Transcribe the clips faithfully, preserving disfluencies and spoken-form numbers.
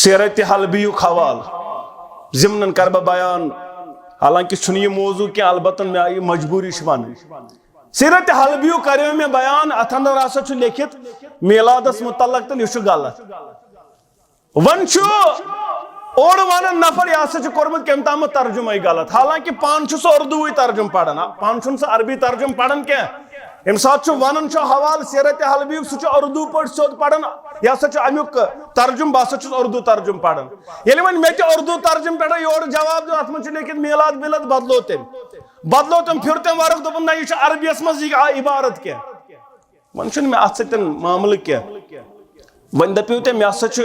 سیرت حلبیُک حوالہٕ ضمنن کر بہٕ بیان، حالانکہ چھُنہٕ یہِ موضوع کینٛہہ، البتہ مےٚ آیہِ مجبوٗری چھِ ونٕنۍ۔ سیرت حلبیُک کریو مےٚ بیان، اتھ اندر ہسا چھُ لیکھِتھ میلادس متعلق تہٕ یہِ چھُ غلط۔ وۄنۍ چھُ اورٕ ونان نفر، یہِ ہسا چھُ کوٚرمُت کٔمۍ تامَتھ ترجمے غلط، حالانکہ پانہٕ چھُ سُہ اردوٗوٕے ترجمہٕ پران، آ، پانہٕ چھُنہٕ سُہ عربی ترجمہٕ پران کینٛہہ۔ ییٚمہِ ساتہٕ چھُ ونان چھُ حوالہٕ سیرت حلبیُک، سُہ چھُ اردوٗ پٲٹھۍ سیوٚد پران، یہِ ہسا چھُ امیُک ترجمہٕ، بہٕ ہسا چھُس اردوٗ ترجمہٕ پران۔ ییٚلہِ وۄنۍ مےٚ تہِ اردوٗ ترجمہٕ پٮ۪ٹھٕ یورٕ جواب دیُت، اتھ منٛز چھُ لیکھِتھ میلاد ویلاد، بدلو تٔمۍ، بدلو تٔمۍ، پھِر تٔمۍ ورق، دوٚپُن نہ، یہِ چھُ عربیس منٛز یہِ عبارت کینٛہہ۔ وۄنۍ چھُنہٕ مےٚ اتھ سۭتۍ معاملہٕ کینٛہہ۔ وۄنۍ دٔپِو تُہۍ، مےٚ ہسا چھُ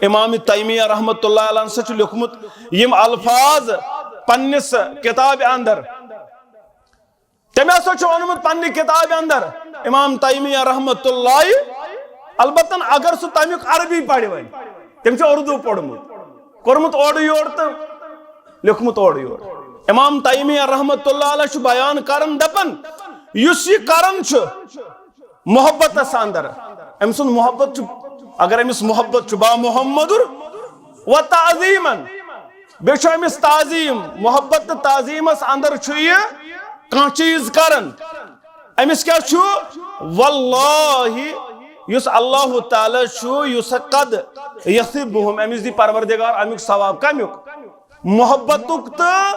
امام تیمیہ رحمتہ اللہ علیہ ہسا چھُ لیوٚکھمُت یِم الفاظ پننِس کتابہِ اندر۔ تٔمۍ ہسا چھُ ووٚنمُت پننہِ کتابہِ اندر امام تیمیہ رحمتہ اللہ، البتہ اگر سُہ تمیُک عربی پرِ وۄنۍ، تٔمۍ چھُ اردو پوٚرمُت، کوٚرمُت اورٕ یورٕ تہٕ لیوٚکھمُت اورٕ یورٕ۔ امام تیمیہ رحمتہ اللہ علیہ چھُ بیان کران، دپان، یُس یہِ کران چھُ محبتس اندر، أمۍ سُنٛد محبت چھُ، اگر أمِس محبت چھُ با محمد و تعظیمن، بیٚیہِ چھُ أمِس تعظیم، محبت تہٕ تعظیمس اندر چھُ یہِ کانٛہہ چیٖز کران، أمِس کیٛاہ چھُ؟ واللہ، یُس اللہ تعالیٰ چھُ، یُس قد یثبہم، أمِس دی پروردگار امیُک ثواب۔ کمیُک؟ محبتُک تہٕ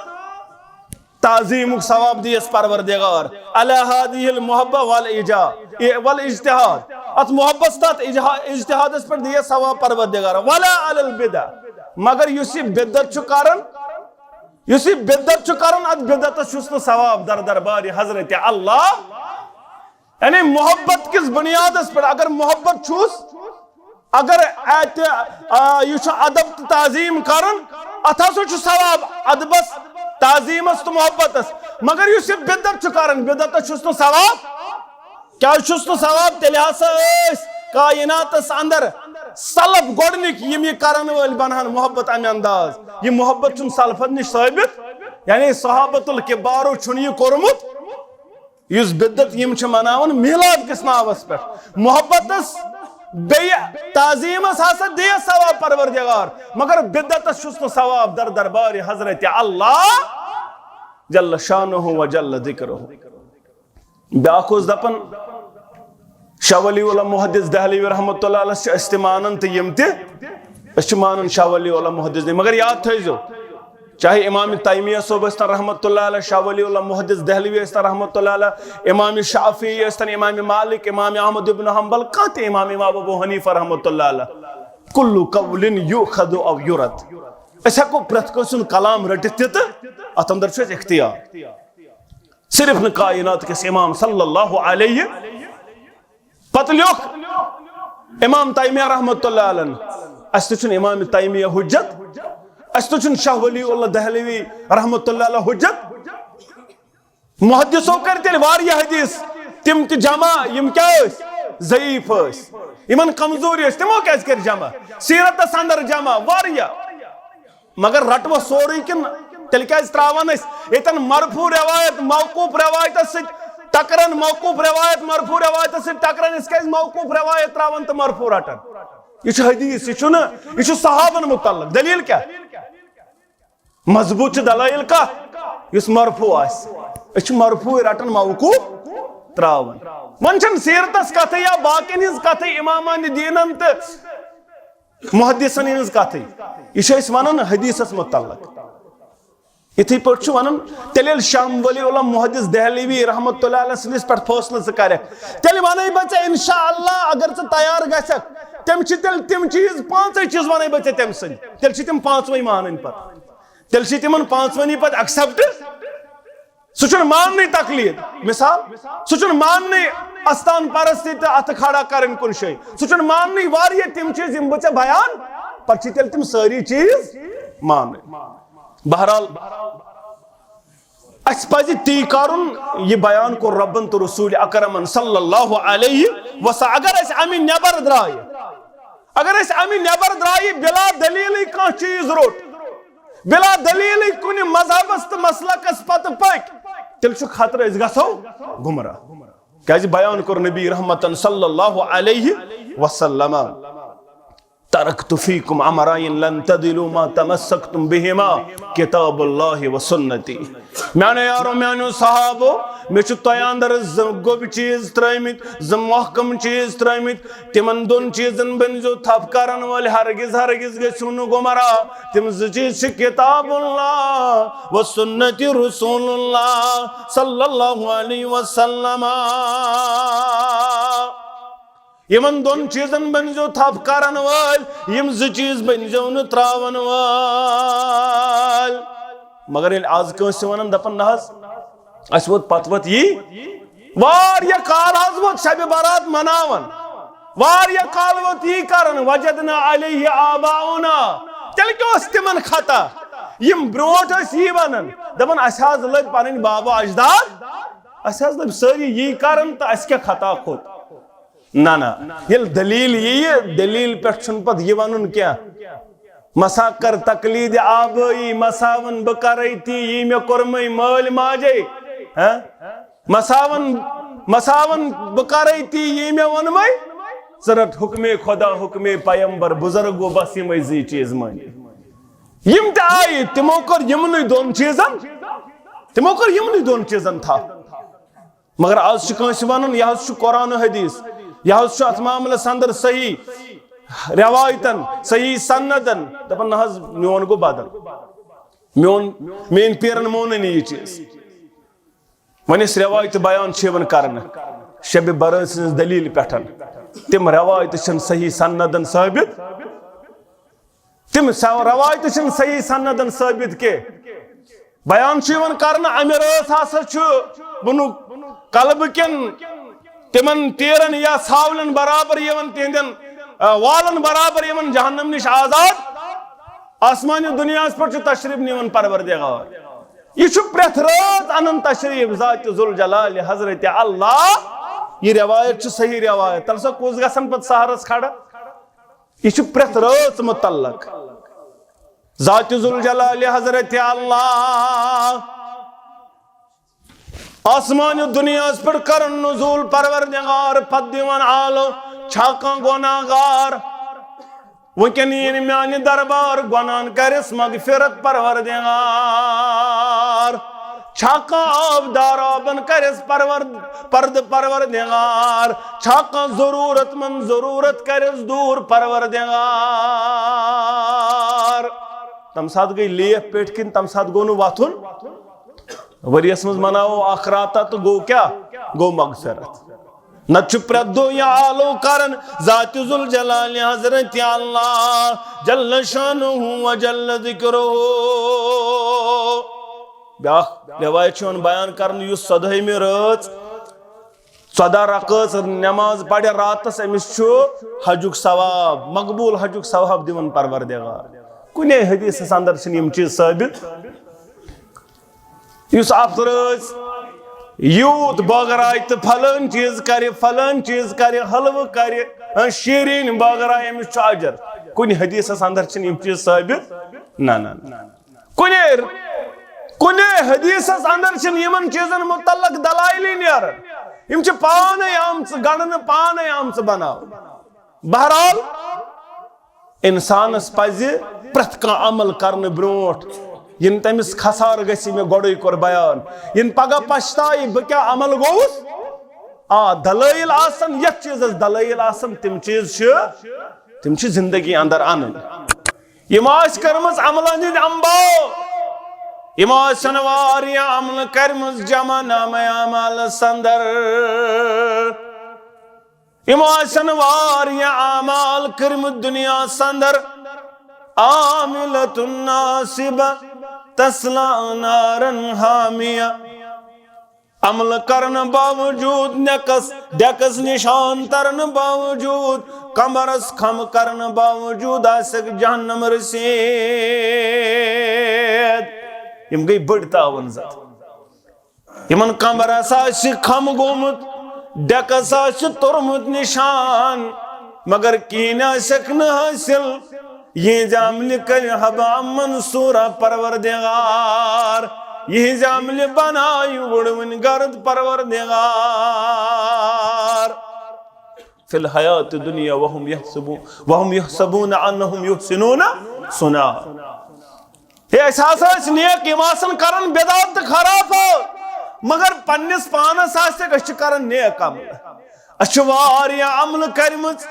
تعظیمُک ثواب دیس پروردگار۔ علی ہذہ المحبہ والإجا-، اے-، والاجتہاد۔ اتھ محبت تہٕ اتھ اجہا-، اجتہادس پٮ۪ٹھ دیس ثواب پروردگار۔ ولا علی البدع۔ مگر یُس یہِ بدعت چھُ کران، یُس یہِ بدعت چھُ کران، اتھ بدعتس چھُس نہٕ ثواب در دربار حضرت اللہ۔ یعنی محبت کِس بنیادس پٮ۪ٹھ، اگر محبت چھُس، اگر اعت-، آ، یہِ چھُ ادب تہٕ تعظیم کرُن، اتھ ہسا چھُ ثواب ادبس، تعظیمس تہٕ محبتس۔ مگر یُس یہِ بدعت چھُ کران، بدعتس چھُس نہٕ ثواب۔ کیازِ چھُس نہٕ ثواب؟ تیٚلہِ ہسا ٲسۍ کائناتس اندر سلف گۄڈٕنِکۍ یِم یہِ کرن وٲلۍ بنہن محبت امہِ انداز۔ یہِ محبت چھُنہٕ سلفن نِش ثٲبت، یعنی صحابت الکبارو چھُنہٕ یہِ کوٚرمُت۔ یُس بدعت یِم چھِ مناوان میلاد کِس ناوس پٮ۪ٹھ، محبتس بیٚیہِ تعظیمس ہسا دِیس ثواب پروردگار، مگر بدعتس چھُس نہٕ ثواب در دربار حضرت اللہ جل شانہ و جل ذکرہ۔ بیاکھ اوس دپان، شاہ ولی اللہ محدث دہلوی رحمتہ اللہ علیہ چھِ أسۍ تہِ مانان تہٕ یِم تہِ، أسۍ چھِ مانان شاہ ولی اللہ محدث دہلوی، مگر یاد تھٲیزیو، چاہے امام تیمیہ صٲب ٲسۍ تن رحمتہ اللہ علیہ، شاہ ولی اللہ محدث دہلوی ٲسۍ تن رحمتہ اللہ علیہ، امام شافعی ٲسۍ تن، امام مالک، امام احمد ابن حنبل، کانٛہہ تہِ امام، امام ابو حنیفہ رحمتہ اللہ علیہ، کل قول یؤخذ او یرد۔ أسۍ ہٮ۪کو پرٛٮ۪تھ کٲنٛسہِ ہُنٛد کلام رٔٹِتھ تہِ تہٕ اتھ اندر چھُ اَسہِ اختیار۔ صرف نہٕ کائنات کِس امام صلی اللہ علیہ۔ پتہٕ لیوٚکھ امام تیمیہ رحمتہ اللہ علیہ، اسہِ تہِ چھُنہٕ امام تیمیہ حجت، اسہِ تہِ چھُنہٕ شاہ ولی اللہ دہلوی رحمتہ اللہ علیہ حجت۔ محدثو کٔرۍ تیٚلہِ واریاہ حدیث، تِم تہِ جمع، یِم کیٛاہ ٲسۍ؟ ضعیف ٲسۍ، یِمن کمزوری ٲسۍ، تِمو کیٛازِ کٔرۍ جمع؟ سیرتس اندر جمع واریاہ۔ مگر رٹوا سورُے کِنہٕ تیٚلہِ کیازِ تراوان أسۍ ییٚتٮ۪ن مرفوع روایت موقوف روایتس سۭتۍ ٹکران، موقوف روایت مرفوع روایتس سۭتۍ ٹکران؟ أسۍ کیازِ موقوف روایت تراوان تہٕ مرفوع رٹان؟ یہِ چھُ حدیث، یہِ چھُنہٕ، یہِ چھُ صحابن متعلق۔ دلیل کیٛاہ؟ مضبوط چھِ دلائل کتھ؟ یُس مرفوع آسہِ۔ أسۍ چھِ مرفوع رٹان، موقوف تراوان۔ وۄنۍ چھنہٕ سیرتس کتھٕے یا باقین ہٕنز کتھٕے، امامان دیٖنن تہٕ محدثن ہٕنٛز کتھٕے، یہِ چھِ أسۍ ونان حدیثس متعلق۔ یِتھٕے پٲٹھۍ چھُ ونان، تیٚلہِ ییٚلہِ شام ولی اللہ محدث دہلوی رحمتہ اللہ علیہ سٕنٛدِس پٮ۪ٹھ فٲصلہٕ ژٕ کرکھ، تیٚلہِ ونے بہٕ ژےٚ انشاءاللہ، اگر ژٕ تیار گژھکھ، تِم چھِ تیٚلہِ تِم چیٖز، پانٛژے چیٖز ونے بہٕ ژےٚ تٔمۍ سٕنٛدۍ، تیٚلہِ چھِ تِم پانٛژوے مانٕنۍ پتہٕ۔ تیٚلہِ چھِ تِمن پانٛژوٕنی پتہٕ accept۔ سُہ چھُنہٕ ماننٕے تقلید۔ مثال، سُہ چھُنہٕ ماننٕے استان پرستی تہٕ اتھٕ کھڑا کرٕنۍ کُنہِ جایہِ۔ سُہ چھُنہٕ ماننٕے واریاہ تِم چیٖز یِم بہٕ ژےٚ بیان، پتہٕ چھِ تیٚلہِ تِم سٲری چیٖز مانٕنۍ۔ بہرحال، اسہِ پزِ تی کرُن، یہِ بیان کوٚر رۄبن تہٕ رسول اکرمن صلی اللہ علیہ وسلم۔ اگر أسۍ امہِ نٮ۪بر درٛایہِ، اگر أسۍ امہِ نٮ۪بر درٛایہِ، بلا دلیلٕے کانٛہہ چیٖز روٚٹ، بلا دلیلٕے کُنہِ مذہبس تہٕ مسلکس پتہٕ پٔکۍ، تیٚلہِ چھُ خطرٕ أسۍ گژھو گمراہ۔ کیازِ بیان کوٚر نبی رحمتن صلی اللہ علیہ وسلم۔ ترکت فیکم امرین لن تضلوا ما تمسکتم بہما، کتاب اللہ و سنتی۔ میانیو یارو، میانیو صحابو، مےٚ چھُ تۄہہِ اندر زٕ گوٚبۍ چیٖز ترٲومٕتۍ، زٕ محکم چیٖز ترٲومٕتۍ۔ تِمن دۄن چیٖزن بٔنزیو تھپھ کرن وٲلۍ، ہرگز ہرگز گٔژھِو نہٕ گمراہ۔ تِم زٕ چیٖز چھِ کتاب اللہ و سنت رسول اللہ صلی اللہ علیہ وسلم۔ یِمن دۄن چیٖزن بٔنزیو تھپھ کرن وٲلۍ، یِم زٕ چیٖز بٔنزیو نہٕ تراون وٲلۍ۔ مگر ییٚلہِ از کٲنٛسہِ ونان، دپان، نہ حظ، اسہِ ووت پتہٕ وتہٕ یی، واریاہ کال حظ ووت شبِ برات مناوان، واریاہ کال ووت یی کران، وجدنا علیہ آباؤنا۔ تیٚلہِ کیٛاہ اوس تِمن خطا؟ یِم برونٛٹھ ٲسۍ یی ونان، دپان، اسہِ حظ لٔبۍ پنٕنۍ بابا اجداد، اسہِ حظ لٔبۍ سٲری یی کران، تہٕ اسہِ کیٛاہ خطا کھوٚت؟ نہ، نہ۔ ییٚلہِ دلیل ییہِ، دلیل پٮ۪ٹھ چھُنہٕ پتہٕ یہِ ونُن کینٛہہ۔ مسا کر تقلید آبٲیی، مسا ون بہٕ کرے تی یی مےٚ کوٚرمٕے مٲلۍ ماجے۔ ہہ؟ مسا ون، مسا ون بہٕ کرے تی یی مےٚ ووٚنمٕے۔ ژٕ رٹ حکمِ خدا، حکمِ پیمبر، بزرگو، بس یِمے زٕے چیٖز مٲنِو۔ یِم تہِ آیہِ، تِمو کٔر یِمنٕے دۄن چیٖزن، تِمو کٔر یِمنٕے دۄن چیٖزن تھپھ۔ مگر از چھُ کٲنٛسہِ ونُن، یہِ حظ چھُ قرآن و حدیث، یہِ حظ چھُ اتھ معاملس اندر صحیح روایتن، صحیح سندن، دپان، نہ حظ، میون گوٚو بدل، میون، میٲنۍ پیرن مونُے نہٕ یہِ چیٖز۔ وۄنۍ أسۍ روایتہٕ بیان چھِ یِوان کرنہٕ شبِ برات سٕنٛز دلیل پٮ۪ٹھ، تِم روایتہٕ چھِنہٕ صحیح سندن ثٲبت۔ تِم سا-، روایتہٕ چھِنہٕ صحیح سندن ثٲبت کینٛہہ۔ بیان چھُ یِوان کرنہٕ، امہِ رٲژ ہسا چھُ بُنُک قلبہٕ کٮ۪ن تِمن تیرن یا ژھاولٮ۪ن برابر یِوان، تِہنٛدٮ۪ن، آ، والن برابر یِوان جہنم نِش آزاد۔ آسمانہِ دُنیاہس پٮ۪ٹھ چھُ تشریف نِوان پروردگار۔ یہِ چھُ پرٛٮ۪تھ رٲژ انان تشریف ذات ذوالجلال حضرت اللہ۔ یہِ روایت چھِ صحیح روایت۔ تَلہٕ سا کُس گژھن پتہٕ سحرس کھڑا؟ یہِ چھُ پرٛٮ۪تھ رٲژ متعلق۔ ذات ذوالجلال حضرت اللہ آسمانہِ دُنیاہس پٮ۪ٹھ کرن نزول پروردگار، پتہٕ دِوان آلو، چھا کانٛہہ گۄناہ گار؟ وٕنکٮ۪ن یِن میانہِ دربار، گۄناہن کرٮ۪س مغفرت پروردگار۔ چھا کانٛہہ آب دارابن کرٮ۪س پرور-، پردٕ پروردگار؟ چھا کانٛہہ ضروٗرت مند ضروٗرت کرٮ۪س دوٗر پروردگار؟ تمہِ ساتہٕ گٔے لیف پیٹھ کِنۍ، تمہِ ساتہٕ گوٚو نہٕ وۄتھُن۔ ؤریَس منٛز مناوو اکھ راتہ تہٕ گوٚو کیٛاہ؟ گوٚو مغفرت۔ نتہٕ چھُ پرٛٮ۪تھ دۄہ یہِ آلو کران ذات ذوالجلال حضرت اللہ جل شانہ و جل ذکرہ۔ بیاکھ روایت چھِ یِوان بیان کرنہٕ، یُس ژۄدہٲیمہِ رٲژ ژۄداہ رکٲژ نماز پرِ راتس، أمِس چھُ حجُک ثواب، مقبول حجُک ثواب دِوان پروردگار۔ کُنے حدیثس اندر چھِنہٕ یِم چیٖز ثٲبت۔ یُس افرٲژ یوٗت بٲگراے تہٕ فلٲنۍ چیٖز کرِ، فلٲنۍ چیٖز کرِ، حلوٕ کرِ، ہاں، شیٖریٖن بٲگراے، أمِس چھُ اجر۔ کُنہِ حدیثس اندر چھِنہٕ یِم چیٖز ثٲبت۔ نہ، نہ، نہ۔ کُنے، کُنے حدیثس اندر چھِنہٕ یِمن چیٖزن متعلق دلائلٕے نیران۔ یِم چھِ پانے آمژٕ گنڈنہٕ، پانے آمژٕ بناونہٕ۔ بہرحال، انسانس پزِ پرٛٮ۪تھ کانٛہہ عمل کرنہٕ برونٛٹھ، یِنہٕ تٔمِس خسارٕ گژھِ، مےٚ گۄڈے کوٚر بیان، یِنہٕ پگاہ پچھتایہِ، بہٕ کیٛاہ عمل گوٚوُس۔ آ، دلٲیل آسن، یتھ چیٖزس دلٲیل آسن، تِم چیٖز چھِ، تِم چھِ زندگی اندر انٕنۍ۔ یِمو آسہِ کٔرمٕژ عملن ہٕنٛدۍ انباو، یِمو آسن واریاہ عملہٕ کٔرمٕژ جمع نامہ اعمالس اندر، یِمو آسن واریاہ اعمال کٔرمٕتۍ دُنیاہس اندر۔ عاملة ناصبة تصلى نارا حامية۔ عملہٕ کرنہٕ باوجود، نٮ۪کس ڈٮ۪کس نشان ترنہٕ باوجود، کمرس خم کرنہٕ باوجود آسکھ جہنم رٔسیٖد۔ یِم گٔے بٔڑۍ تعاوُن زد۔ یِمن کمرس آسہِ خم گوٚمُت، ڈٮ۪کس آسہِ توٚرمُت نشان، مگر کِہیٖنۍ آسٮ۪کھ نہٕ حٲصِل۔ یِہنٛزِ عملہِ کرِ ہباء منثورا پروردگار، یِہنٛزِ عملہِ بنایہِ وُڑوٕنۍ گرد پروردگار۔ فی الحیات الدنیا وهم یحسبون، وهم یحسبون انہم یحسنون صنعا۔ ہے، أسۍ ہسا ٲسۍ نیک، یِم آسن کران بدعت تہٕ خرافات، مگر پننِس پانس آسہِ، أسۍ چھِ کران نیک عمل، اَسہِ چھِ واریاہ عملہٕ کٔرمٕژ۔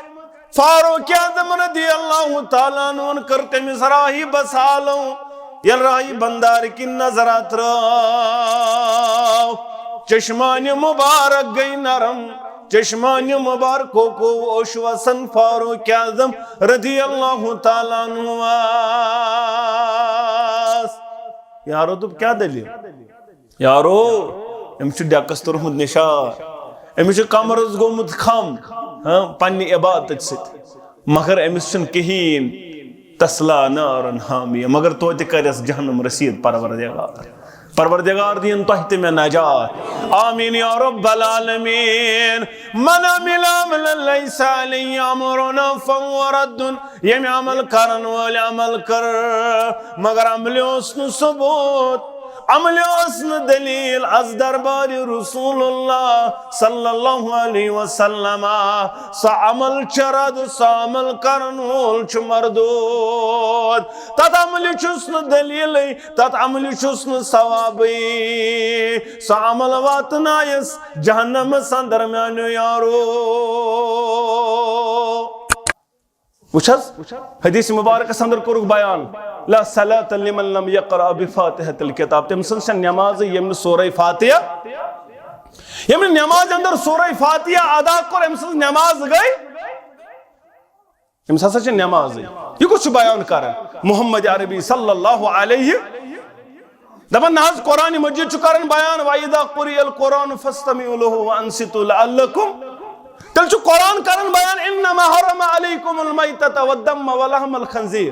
فاروق اعظم رضی اللہ تعالیٰ عنہن کٔر تٔمِس راہی بسالو، ییٚلہِ راہی بندار کِنۍ نظر ترٲو، چشمانِ مبارک گٔے نرم، چشمانِ مبارکو کو اوش وسن فاروق اعظم رضی اللہ تعالیٰ عنہ۔ یارو دوٚپ، کیٛاہ دٔلیٖل؟ یارو، أمِس چھُ ڈیکس توٚرمُت نشار، أمِس چھُ کمرس گوٚمُت خم، ہاں، پننہِ عبادت سۭتۍ، مگر أمِس چھُنہٕ کِہیٖنۍ۔ تصلیٰ نارا حامیہ، مگر توتہِ کرٮ۪س جہنم رسید پروردگار۔ پروردگار دِیِن تۄہہِ تہِ مےٚ نجات۔ آمین یا رب العالمین۔ من عمل عملا لیس علیہ امرنا فہو رد۔ ییٚمہِ عمل کرن وٲلۍ عمل کٔر، مگر عملہِ اوس نہٕ ثبوت، عملہِ اوس نہٕ دلیل از دربارِ رسول اللہ صلی اللہ علیہ وسلم۔ سُہ عمل چھُ رد، سُہ عمل کرن وول چھُ مردود۔ تتھ عملہِ چھُس نہٕ دلیلٕے، تتھ عملہِ چھُس نہٕ ثوابٕے۔ سُہ عمل واتنایس جہنمس اندر میانیو یارو۔ وٕچھ حظ، حدیث مبارکس اندر کوٚرُکھ بیان، لا صلاة لمن لم یقرأ بفاتحة الکتاب، تٔمۍ سٕنٛز چھےٚ نمازٕے ییٚمۍ نہٕ سورہ فاتحہ، ییٚمۍ نہٕ نمازِ اندر سورہ فاتحہ ادا کوٚر، أمۍ سٕنٛز نماز گٔے، أمِس ہسا چھِ نمازٕے۔ یہِ کُس چھُ بیان کران؟ محمد عربی صلی اللہ علیہ۔ دپان نہ حظ، قرآن مجید چھُ کران بیان، وَإِذَا قُرِئَ الْقُرْآنُ فَاسْتَمِعُوا لَهُ وَأَنصِتُوا لَعَلَّكُمْ۔ تیٚلہِ چھُ قرآن کران بیان، إِنَّمَا حَرَّمَ عَلَيْكُمُ الْمَيْتَةَ وَالدَّمَ وَلَحْمَ الْخِنزِيرِ۔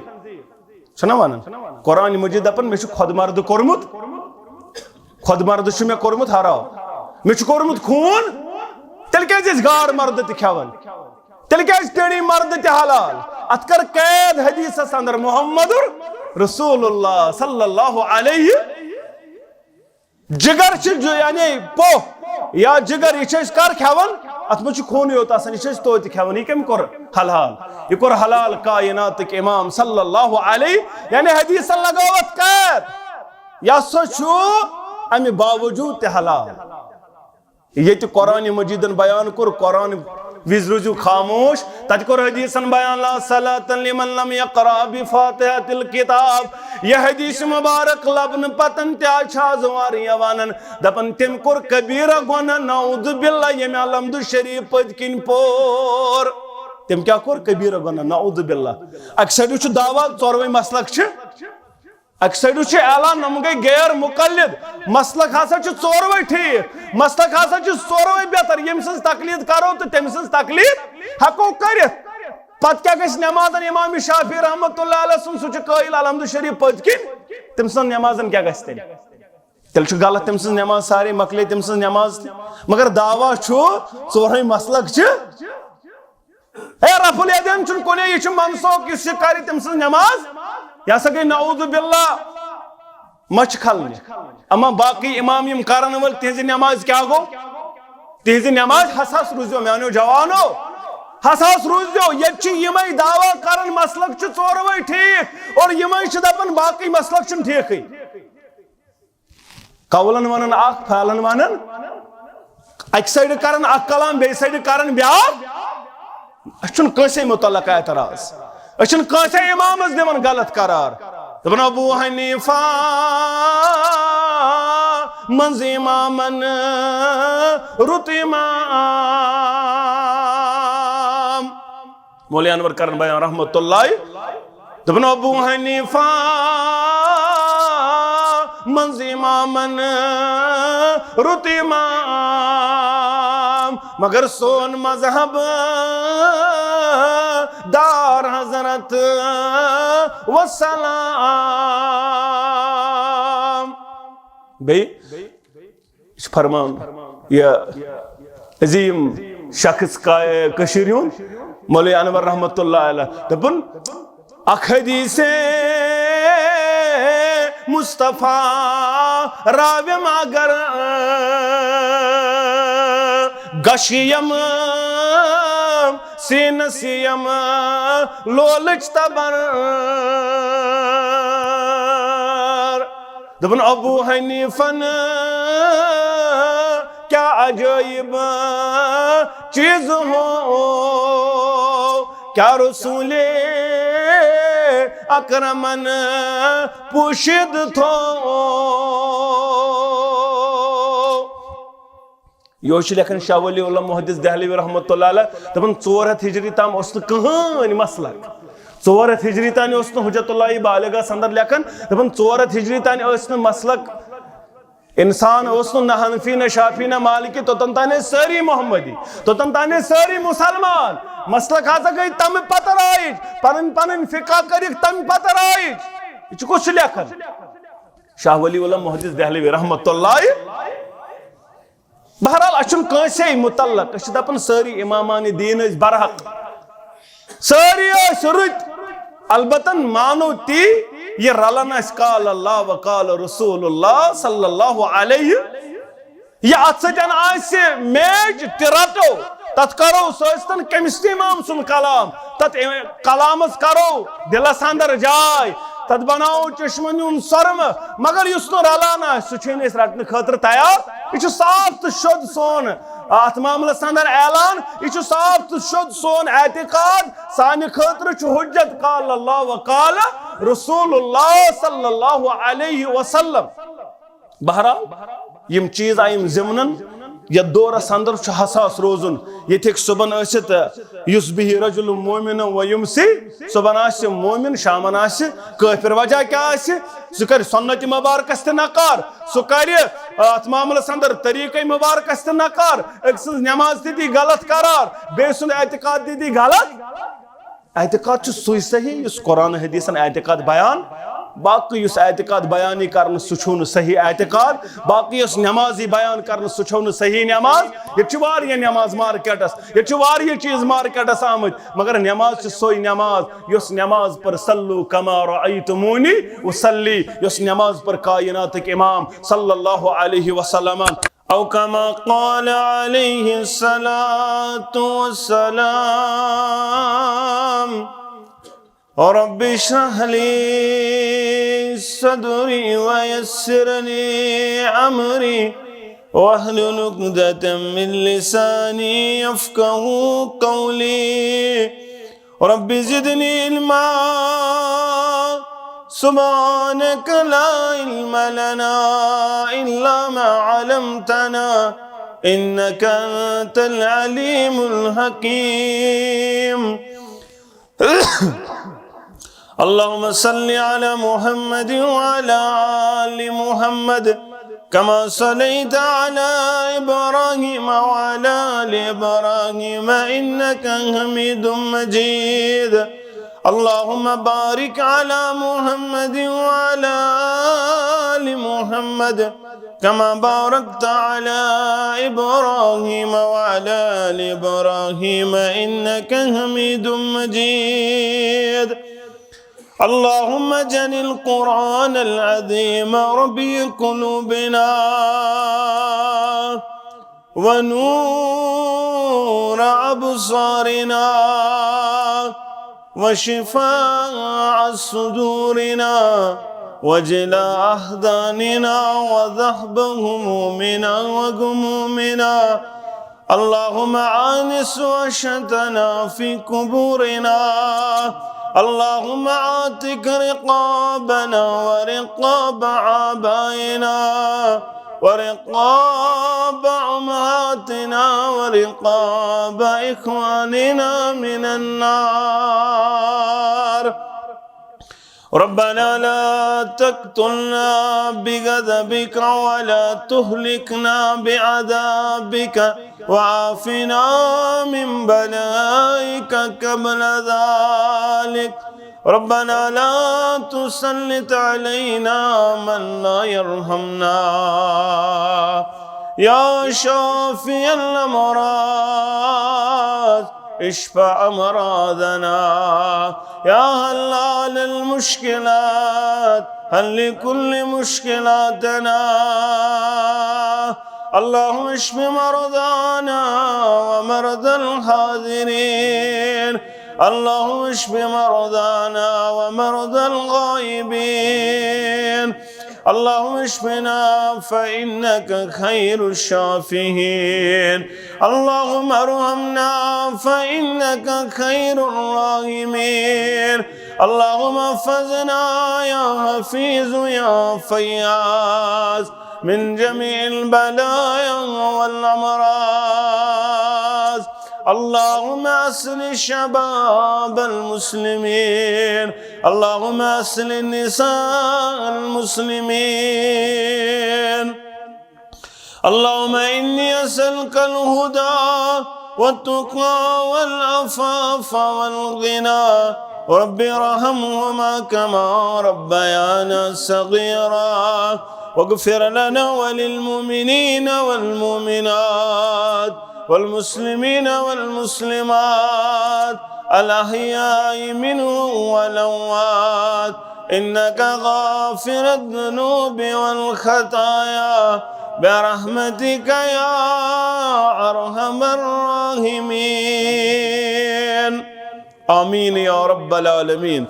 چھُنہ ونان؟ قرآن مجید دپان، مےٚ چھُ خۄد مردٕ کوٚرمُت، خۄد مردٕ چھُ مےٚ کوٚرمُت حرام، مےٚ چھُ کوٚرمُت خوٗن، تیٚلہِ کیازِ ٲسۍ گاڈ مردٕ تہِ کھٮ۪وان؟ تیٚلہِ کیازِ ٹیٚڑی مردٕ تہِ حلال؟ اتھ کر قید حدیثس اندر محمد رسول اللہ صلی اللہ علیہ۔ جگر چھِ جو-، یعنی پوہ یا جگر، یہِ چھِ أسۍ کر کھٮ۪وان؟ اتھ منٛز چھُ خوٗنٕے یوت آسان، یہِ چھِ أسۍ توتہِ کھٮ۪وان۔ یہِ کٔمۍ کوٚر حلال؟ یہِ کوٚر حلال کائناتٕکۍ امام صلی اللہ علیہ، یعنی حدیثن لگٲو اتھ قید۔ یہِ ہسا چھُ امہِ باوجوٗد تہِ حلال۔ ییٚتہِ قرآن مجیدن بیان کوٚر، قرآن وِزِ روٗزِو خاموش، تتہِ کوٚر حدیثن بیان، لا صلاة لمن لم یقرأ بفاتحة الکتاب۔ یہِ حدیث مبارک لبنہٕ پتن تہِ آز چھِ آز واریاہ ونان، دپان، تٔمۍ کوٚر کبیرہ گۄناہ، نعوذ باللہ، ییٚمہِ الحمد شریف پٔتۍ کِنۍ پوٚر۔ تٔمۍ کیٛاہ کوٚر؟ کبیرہ گۄناہ، نعوذ باللہ۔ اکہِ سایڈٕ چھُ دعویٰ ژورے مسلک چھِ، اکہِ سایڈٕ چھُ اعلان، یِم گٔے غیر مقلد۔ مسلک ہسا چھِ ژوروے ٹھیٖک، مسلک ہسا چھِ ژوروے بہتر۔ ییٚمہِ سٕنٛز تقلید کرو تہٕ تٔمۍ سٕنٛز تقلید ہٮ۪کو کٔرِتھ۔ پتہٕ کیٛاہ گژھِ نمازن؟ امام شافعی رحمتہ اللہ علیہ سُنٛد، سُہ چھُ قٲیل الحمد شریف پٔتۍ کِنۍ، تٔمۍ سٕنٛز نمازن کیٛاہ گژھِ تیٚلہِ؟ تیٚلہِ چھُ غلط تٔمۍ سٕنٛز نماز سارے، مۄکلے تٔمۍ سٕنٛز نماز تہِ۔ مگر دعویٰ چھُ ژورے مسلک چھِ۔ ہے، رفع الیدین چھُنہٕ کُنے، یہِ چھُ منسوخ، یُس یہِ کرِ، تٔمۍ سٕنٛز نماز، یہِ ہسا گٔے نعوذ باللہ مچھ کھلنہِ۔ اما باقی امام یِم کرن وٲلۍ، تِہنٛزِ نمازِ کیٛاہ گوٚو؟ تِہنٛزِ نمازِ ہساس روٗزیو میانیو جوانو، ہساس روٗزیو۔ ییٚتہِ چھِ یِمے دعویٰ کران، مسلک چھِ ژوروے ٹھیٖک، اور یِمے چھِ دپان باقی مسلک چھِنہٕ ٹھیٖکھٕے۔ قولن ونان اکھ، فعلن ونان، اکہِ سایڈٕ کران اکھ کلام، بیٚیہِ سایڈٕ کران بیٛاکھ۔ أسۍ چھُنہٕ کٲنٛسے متعلق اعتراض، أسۍ چھِنہٕ کٲنٛسے امامس دِوان غلط قرار۔ دپان ابو حنیفہ منٛز امامن رُت امام۔ مولوی انور کرن بیان رحمت اللہ، دپان ابو حنیفہ منٛز امامن رُت امام، مگر سون مذہب دار حضرت وسلام۔ بیٚیہِ یہِ چھُ فرمان، یہِ عظیٖم شخص کا-، کٔشیٖرِ ہُنٛد مولوی انور رحمتہ اللہ علیہ دَپان، اکھ حدیث مصطفیٰ راویم اگر گشیم سینس یم لولچ تبر۔ دوٚپُن ابو حنیفن کیا عجٲیب چیٖز ہو، کیا رسول اکرمن پوشیدہ تھو۔ یہِ چھُ لیکھان شاہ ولی اللہ محدث دہلوی رحمۃ اللہ علیہ، دَپان ژور ہَتھ ہجری تام اوس نہٕ کٕہٕنۍ مسلک۔ ژور ہَتھ ہجری تام اوس نہٕ حجت اللہ بالغس اندر لیکھان، دَپان ژور ہَتھ ہجری تام ٲسۍ نہٕ مسلک۔ انسان اوس نہٕ نہ حنفی، نہ شافی، نہ مالکی، توٚتن تام ٲسۍ سٲری محمدی، توٚتن تام ٲسۍ سٲری مسلمان۔ مسلک ہسا گٔے تمہِ پتہٕ رائج، پنٕنۍ پنٕنۍ فقہ کٔرِکھ تمہِ پتہٕ رائج۔ یہِ چھُ کُس چھُ لیکھان؟ شاہ ولی اللہ محدث دہلوی رحمۃ اللہ۔ بہرحال، اسہِ چھُنہٕ کٲنٛسے متعلق، أسۍ چھِ دپان سٲری امامان دین ٲسۍ برحق، سٲری ٲسۍ رٕتۍ، البتہ مانو تی، یہِ رلان آسہِ قال اللہ و قال رسول اللہ صلی اللہ علیہ، یہِ اتھ سۭتۍ آسہِ میچ تہِ رٹو، تتھ کرو، سُہ ٲسۍتن کٔمِس تہِ امام سُنٛد کلام، تتھ کلامس کرو دلس اندر جاے، تتھ بناوو چشمن ہُنٛد سۄرمہٕ، مگر یُس نہٕ رلان آسہِ، سُہ چھُنہٕ أسۍ رٹنہٕ خٲطرٕ تیار۔ یہِ چھُ صاف تہٕ شوٚد سون اتھ معاملس اندر اعلان، یہِ چھُ صاف تہٕ شوٚد سون اعتقاد۔ سانہِ خٲطرٕ چھُ حجت قال اللہ و قال رسول اللہ صلی اللہ علیہ وسلم۔ بہرحال، یِم چیٖز آیِم ضمنن، یتھ دورس اندر چھُ حساس روزُن۔ ییٚتہِ ہیٚکہِ صبحن ٲسِتھ، یصبح رجل مؤمنا و یمسی، صبحن آسہِ مومن، شامن آسہِ کٲفر۔ وجہ کیٛاہ آسہِ؟ سُہ کرِ سنت مبارکس تہِ نکار، سُہ کرِ اتھ معاملس اندر طریقے مبارکس تہِ نکار، أکۍ سٕنٛز نماز تہِ دی غلط قرار، بیٚیہِ سُنٛد اعتقاد تہِ دی غلط۔ اعتقاد چھُ سُے صحیح یُس قرآن حدیثن اعتقاد بیان، باقٕے یُس اعتقاد بیانی کرنہٕ سُہ چھُنہٕ صحیح اعتقاد، باقٕے یۄس نمازی بیان کرنہٕ سُہ چھُنہٕ صحیح نماز۔ ییٚتہِ چھِ واریاہ نماز مارکیٹس، ییٚتہِ چھِ واریاہ چیٖز مارکیٹس آمٕتۍ، مگر نماز چھِ سۄے نماز یۄس نماز پر صلو کما رأیتمونی اصلی، یۄس نماز پر کائناتٕکۍ امام صلی اللہ علیہ وسلمن او کما قال علیہ الصلوۃ والسلام۔ رب اشرح لي صدري ويسر لي أمري واحلل عقدة من لساني يفقهوا قولي۔ رب زدني علما۔ سبحانك لا علم لنا إلا ما علمتنا إنك أنت العليم الحكيم۔ اللهم صل على محمد وعلى آل محمد كما صليت على إبراهيم وعلى آل إبراهيم إنك حميد مجيد۔ اللهم بارك على محمد وعلى آل محمد كما باركت على إبراهيم وعلى آل إبراهيم إنك حميد مجيد۔ اللهم اجعل القرآن العظيم ربيع قلوبنا ونور أبصارنا وشفاء صدورنا وجلاء أحزاننا وذهب همومنا وغمومنا۔ اللهم آنس وحشتنا في قبورنا۔ اللهم اعتق رقابنا ورقاب آبائنا ورقاب أمهاتنا ورقاب إخواننا من النار۔ ربنا لا تقتلنا بغضبك ولا تهلكنا بعذابك وعافنا من بلائك قبل ذلك۔ ربنا لا تسلط علينا من لا يرحمنا۔ يا شافي الأمراض اشف أمراضنا، يا حلال المشكلات حل كل مشكلاتنا، اللهم اشف مرضانا ومرضى الحاضرين. اللهم اشف مرضانا ومرضى الغائبين. اللهم اشفنا فإنك خير الشافين. اللهم ارحمنا فإنك خير الراحمين. اللهم احفظنا يا حفيظ يا فياض من جميع البلايا والأمراض. اللهم أصلح شباب المسلمين. اللهم أصلح نساء المسلمين. اللهم إني أسألك الهدى والتقى والعفاف والغنى. رب ارحمهما كما ربيانا صغيرا. واغفر لنا وللمؤمنين والمؤمنات والمسلمين والمسلمات الأحياء منهم والأموات إنك غافر الذنوب والخطايا برحمتك يا أرحم الراحمين. آمين يا رب العالمين.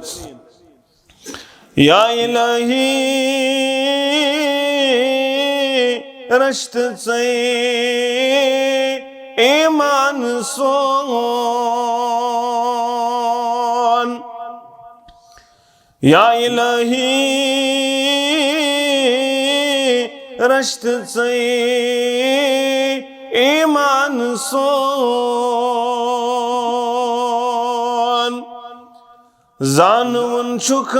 یا الہی، رچھتہٕ ژٕے ایمان سون۔ یا الہی، رچھتہٕ ژٕے ایمان سون۔ زانوُن چھُکھ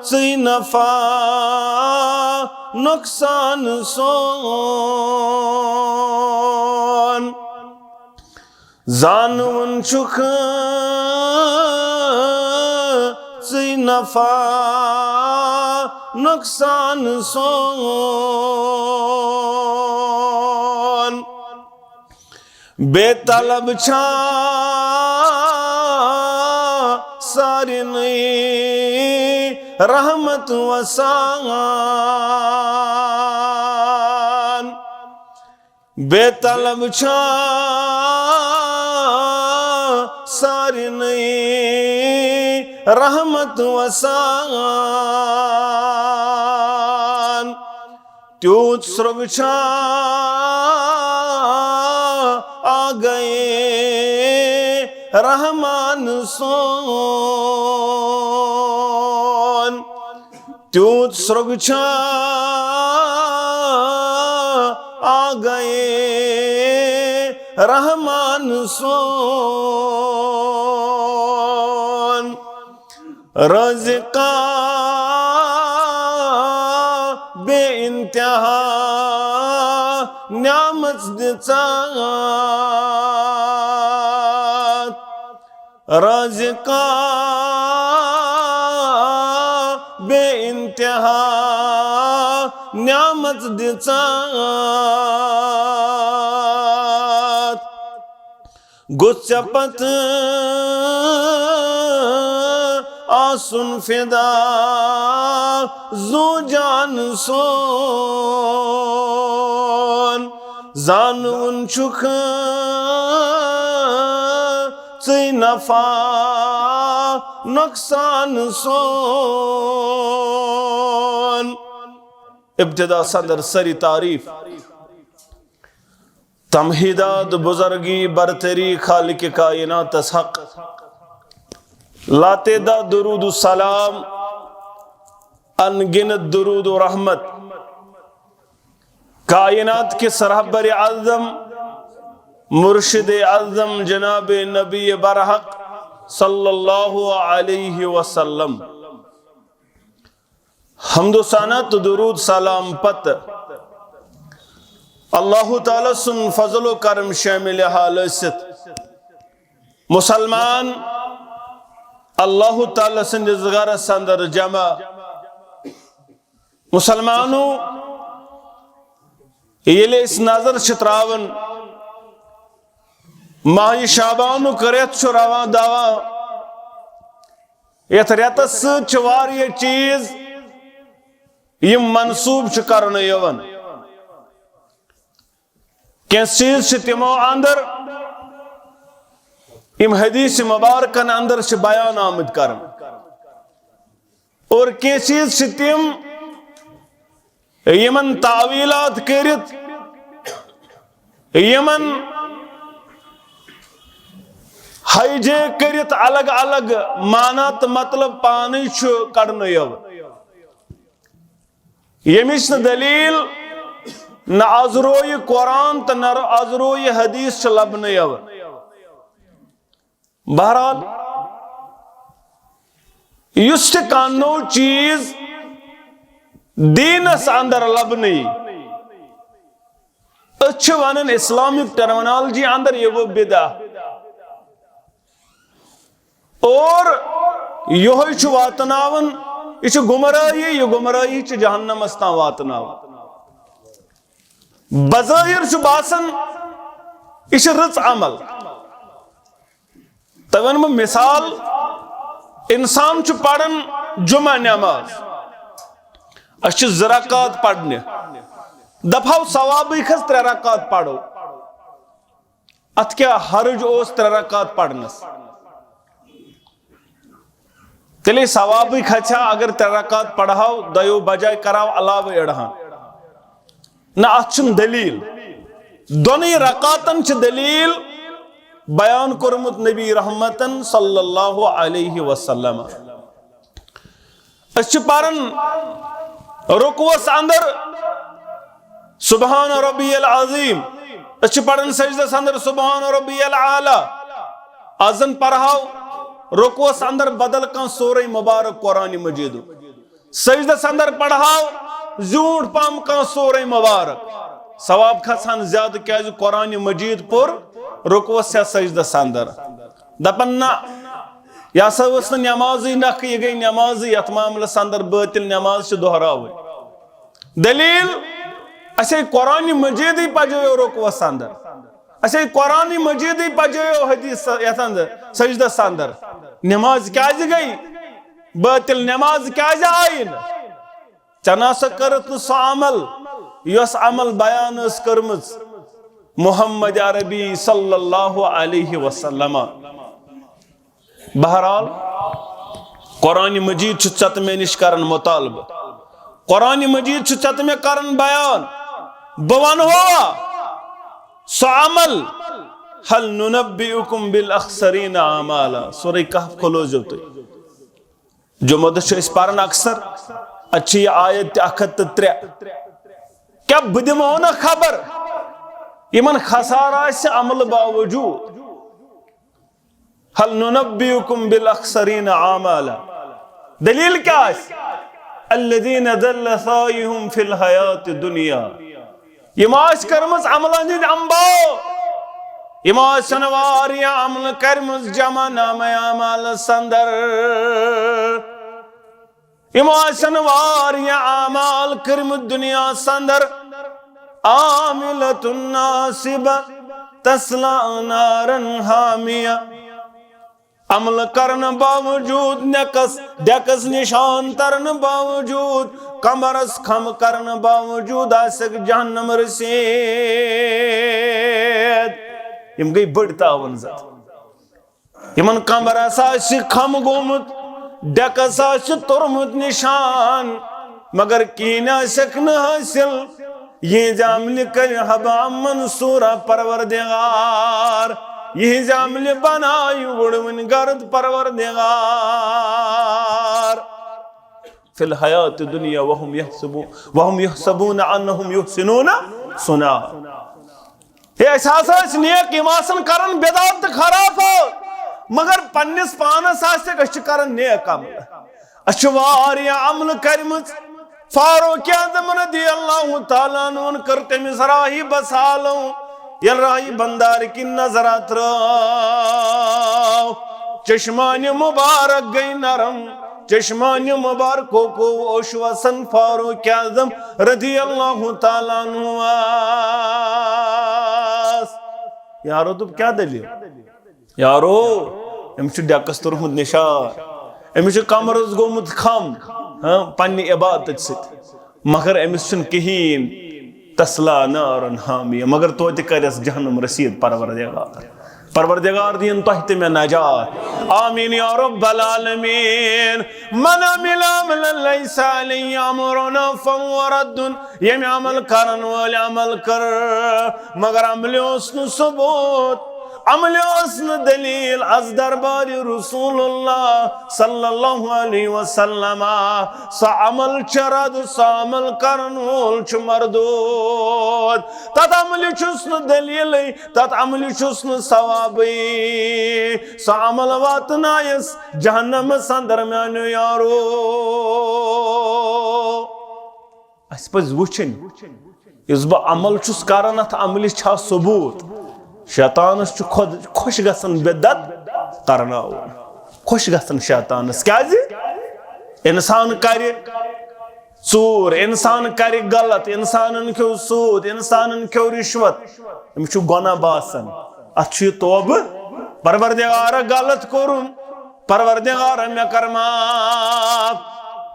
ژٕے نفع نۄقصان سون۔ زانوُن چھُکھ ژٕے نفع نۄقصان سون۔ بے طلب چھا سارنٕے رحمت وسان۔ بے طلب چھا سارنٕے رحمت وسان۔ تیوٗت سرٛوگ چھا آگے رحمان سون۔ تیوٗت سرٛوگ چھا آگے رحمان سون۔ رازقا بے انتہا نعمت دِژاتھ۔ رازقا بے انتہا نعمت دِژاتھ۔ گوٚژھ ژےٚ پتہٕ آسُن فدا زُو جان سون۔ زانوُن چھُکھ ژٕے نفع نۄقصان سون۔ ابتدا صدر سری تعریف۔ تمہیداد، بزرگی، برتری خالق کائناتس حق۔ لاتعداد درود و سلام، ان گنت درود و رحمت کائنات کِس رہبر اعظم، مرشد اعظم جناب نبی برحق صلی اللہ علیہ وسلم۔ حمد و ثنا تہٕ درود سلام پتہٕ اللہ تعالیٰ سُنٛد فضل و کرم شامل حال ٲسِتھ، مسلمان اللہ تعالیٰ سٕنٛدِس گرس اندر جمع۔ مسلمانو، ییٚلہِ أسۍ نظر چھِ تراوان، ماہِ شعبانُک رٮ۪تھ چھُ رواں دواں۔ یتھ رٮ۪تس سۭتۍ چھِ واریاہ چیٖز یِم منسوٗب چھِ کرنہٕ یِوان۔ کینٛہہ چیٖز چھِ تِمو اندر، یِم حدیث مبارکن اندر چھِ بیان آمٕتۍ کرنہٕ، اور کینٛہہ چیٖز چھِ تِم، یِمن تعویلات کٔرِتھ، یِمن ہائی جیک کٔرِتھ الگ الگ معنی تہٕ مطلب پانے چھُ کڑنہٕ یِوان۔ ییٚمِچ نہٕ دٔلیٖل نہ از رویہِ قرآن تہٕ نہ از رویہِ حدیث چھِ لبنہٕ یِوان۔ بہرحال، یُس تہِ کانٛہہ نوٚو چیٖز دیٖنس اندر لبنہٕ یی، أسۍ چھِ ونان اسلامک ٹرمنالوجی اندر یہِ گوٚو بدعہ۔ اور یِہوٚے چھُ واتناوان، یہِ چھُ گمراہی، یہِ گمراہی چھِ جہنمس تام واتناوان۔ بظٲہر چھُ باسان، یہِ چھِ رٕژ عمل۔ تۄہہِ وَنہٕ بہٕ مثال، اِنسان چھُ پَران جمعہ نٮ۪ماز، اَسہِ چھِ زٕ رکعت پَرنہِ، دَپہو ثوابٕے کھٔژ ترٛےٚ رکعت پَرو۔ اَتھ کیٛاہ حرج اوس ترٛےٚ رکعت پَرنَس؟ تیٚلے ثوابٕے کھژِ ہا اگر ترٛےٚ رکعت پَرہو، دۄیو بجاے کَرہو علاوٕ أڑہَن۔ نہ، اتھ چھُنہٕ دلیل۔ دۄنٕے رکعتن چھِ دلیل بیان کوٚرمُت نبی رحمتن صلی اللہ علیہ وسلم۔ أسۍ چھِ پران رکوعس اندر سبحان ربی العظیم، أسۍ چھِ پران سجدس اندر سبحان ربی الاعلی۔ از زن پرہاو رکوعس اندر بدل کانٛہہ سورہ مبارک قرآن مجیدُک۔ سجدس اندر پڑھاو زیوٗٹھ پہم کانٛہہ سورہ مبارک، ثواب کھسان زیادٕ، کیازِ قرآن مجید پوٚر رکوعس یا سجدس اندر۔ دپان نہ، یہِ ہسا ٲس نہٕ نٮ۪مازٕے نکھٕ، یہِ گٔے نٮ۪مازٕے، یتھ معاملس اندر بٲطل نٮ۪ماز چھِ دۄہراوٕنۍ۔ دلیل، اسے قرآن مجیدٕے پجیو رکوعس اندر۔ اسے قرآن مجیدٕے پجیو حدیث یتھ اندر، سجدس اندر۔ نماز کیازِ گٔے بٲطل؟ نماز کیازِ آیہِ نہٕ؟ ژےٚ نہ سا کٔرٕتھ نہٕ سۄ عمل، یۄس عمل بیان ٲس کٔرمٕژ محمد عربی صلی اللہ علیہ وسلم۔ بہرحال، قرآن مجید چھُ ژےٚ تہٕ مےٚ نِش کران مطالبہٕ۔ قرآن مجید چھُ ژےٚ تہٕ مےٚ کران بیان۔ بہٕ ونہو سُہ عمل، هل ننبئكم بالأخسرين أعمالا، سورہ کہف کھولو زیو تُہۍ۔ جمعہ دۄہ چھِ أسۍ پران اکثر، اتہِ چھِ یہِ آیت تہِ اکھ ہتھ تہٕ ترٛےٚ۔ کیٛاہ بہٕ دِمہو نہ خبر یِمن خسارٕ آسہِ عملہٕ باوجوٗد؟ هل ننبئكم بالأخسرين أعمالا۔ دلیل کیٛاہ آسہِ؟ الذين ضل سعيهم في الحياة الدنيا۔ یِمو آسہِ کٔرمٕژ عملن ہٕنٛدۍ امباو، یِمو آسن واریاہ عملہٕ کٔرمٕژ جمع نامہ اعمالس اندر۔ یِمو آسن واریاہ اعمال کٔرمٕتۍ دُنیاہس اندر۔ عاملة ناصبة تصلى نارا حامية۔ عملہٕ کرنہٕ باوجوٗد، نٮ۪کس ڈٮ۪کس نشان ترنہٕ باوجوٗد، کمرس کھم کرنہٕ باوجوٗد آسکھ جہنم رٔسیٖد۔ یِم گٔے بٔڑۍ تاوَن زد۔ یِمن کمرس آسہِ کھم گوٚمُت، ڈٮ۪کس آسہِ توٚرمُت نشان، مگر کِہیٖنۍ آسٮ۪کھ نہٕ حٲصِل۔ یِہنٛزِ عملہِ کرِ ہباء منثورا پروردگار، یِہنٛزِ عملہِ بنایہِ وُڑوٕنۍ گرد پروردگار۔ في الحياة الدنيا وهم يحسبون، وهم يحسبون أنهم يحسنون صنعا۔ ہے، أسۍ ہسا ٲسۍ نیک، یِم آسن کران بدعت تہٕ خرافات، مگر پننِس پانس آسہِ، أسۍ چھِ کران نیک عمل۔ اَسہِ چھِ واریاہ عملہٕ کٔرمٕژ۔ فاروق اعظم رضی اللہ تعالیٰ عنہن کٔر تٔمِس راہی بسالو، ییٚلہِ راہی بندار کِنۍ نظر ترٲو، چشمانہِ مبارک گٔے نرم، چشمانہِ مبارکو کو اوش وسن فاروق اعظم رضی اللہ تعالیٰ عنہ۔ یارو دوٚپ، کیٛاہ دٔلیٖل؟ یارو، أمِس چھُ ڈٮ۪کس توٚرمُت نشان، أمِس چھُ کمرس گوٚمُت کھم، ہاں، پننہِ عبادت سۭتۍ۔ مگر أمِس چھُنہٕ کِہیٖنۍ، تصلیٰ نارا حامیہ، مگر توتہِ کرٮ۪س جہنم رسیٖد پروردگار۔ پروردگار دِیِن تۄہہِ تہِ مےٚ نجات۔ آمین یا رب العالمین۔ من عمل عملا لیس علیہ امرنا فہو رد۔ ییٚمۍ عمل کرن وٲلۍ عمل کٔر، مگر عملہِ اوس نہٕ ثبوت، عملہِ ٲس نہٕ دلیل از دربارِ رسول اللہ صلی اللہ علیہ وسلم۔ سُہ عمل چھُ رد، سُہ عمل کرن وول چھُ مردود۔ تتھ عملہِ چھُس نہٕ دلیلٕے، تتھ عملہِ چھُس نہٕ ثوابٕے۔ سُہ عمل واتنایس جہنمس اندر میانیو یارو۔ اسہِ پزِ وٕچھِنۍ، یُس بہٕ عمل چھُس کران، اتھ عملہِ چھا ثبوت؟ شیطانس چھُ خۄد خۄش گژھان بدعت کرناوُن، خۄش گژھان شیطانس۔ کیازِ؟ انسان کرِ ژوٗر، انسان کرِ غلط، انسانن کھیوٚو سوٗد، انسانن کھیوٚو رشوت، أمِس چھُ گۄناہ باسان۔ اتھ چھُ یہِ توبہٕ، پروردگارا غلط کوٚرُم، پروردگارا مےٚ کر معاف،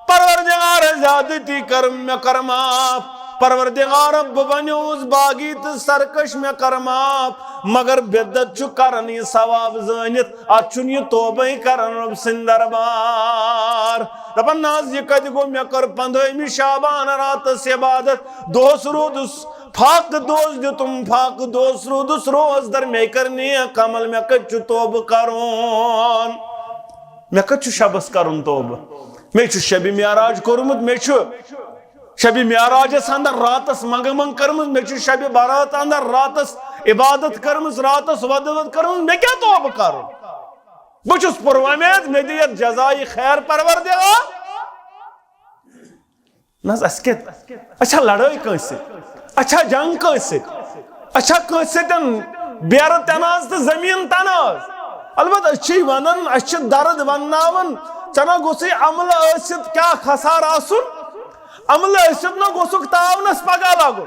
پروردگارا زیادتی کٔرٕم مےٚ کر معاف، پروردگارا بہٕ بنیووُس باغی تہٕ سرکش مےٚ کر معاف۔ مگر بدعت چھُ کران یہِ ثواب زٲنِتھ، اتھ چھُنہٕ یہِ توبے کران رۄب سٕنٛدِ دربار۔ دپان، نہ حظ، یہِ کتہِ گوٚو؟ مےٚ کٔر پندہٲیمہِ شعبان راتس عبادت، دۄہس روٗدُس فاقہٕ، دۄہس دیُتُم فاقہٕ، دۄہس روٗدُس روزدر، مےٚ کٔر نیک عمل، مےٚ کتہِ چھُ توبہٕ کرُن؟ مےٚ کتہِ چھُ شبس کرُن توبہٕ؟ مےٚ چھُ شبِ معراج کوٚرمُت، مےٚ چھُ شبِ معراجس اندر راتس منگہٕ منگ کٔرمٕژ، مےٚ چھُ شبِ برات اندر راتس عبادت کٔرمٕژ، راتس ودٕ ود کٔرمٕژ، مےٚ کیٛاہ توبہٕ کرُن؟ بہٕ چھُس پُروۄمید، مےٚ دِ یتھ جزایہِ خیر پروردگار۔ نہ حظ، اسہِ کیٛاہ؟ اسہِ چھا لڑٲے کٲنٛسہِ سۭتۍ؟ اسہِ چھا جنگ کٲنٛسہِ سۭتۍ؟ اسہِ چھا کٲنٛسہِ سۭتۍ بیرٕ تنازٕ تہٕ زٔمیٖن تنازٕ؟ البتہ أسۍ چھِ ونان، اسہِ چھِ درد ونناوان، ژےٚ نہ گوٚژھُے عملہٕ ٲسِتھ کیٛاہ خسارٕ آسُن؟ عملہٕ ٲسِتھ نہ گوٚژھُکھ تاونس پگاہ لگُن۔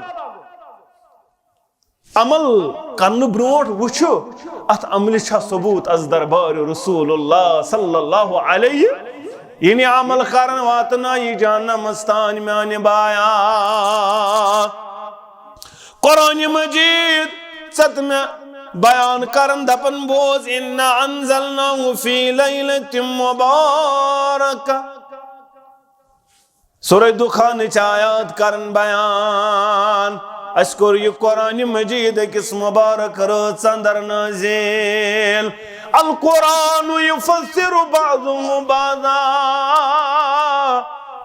عمل کرنہٕ برونٛٹھ وٕچھِو، اتھ عملہِ چھا ثبوت از دربارِ رسول اللہ صلی اللہ علیہ۔ یعنی عمل کرن واتنایہِ جہنمس تام میانہِ بایا۔ قرآن مجید ژت مےٚ بیان کرن دپان، بوز، انا انزلناہ فی لیلۃ مبارکہ۔ سورہ دخانٕچ آیات کرن بیان۔ اسہِ کوٚر یہِ قرآن مجید أکِس مبارک رٲژ اندر نازل۔ القرآن یفسر بعضہ بعضا۔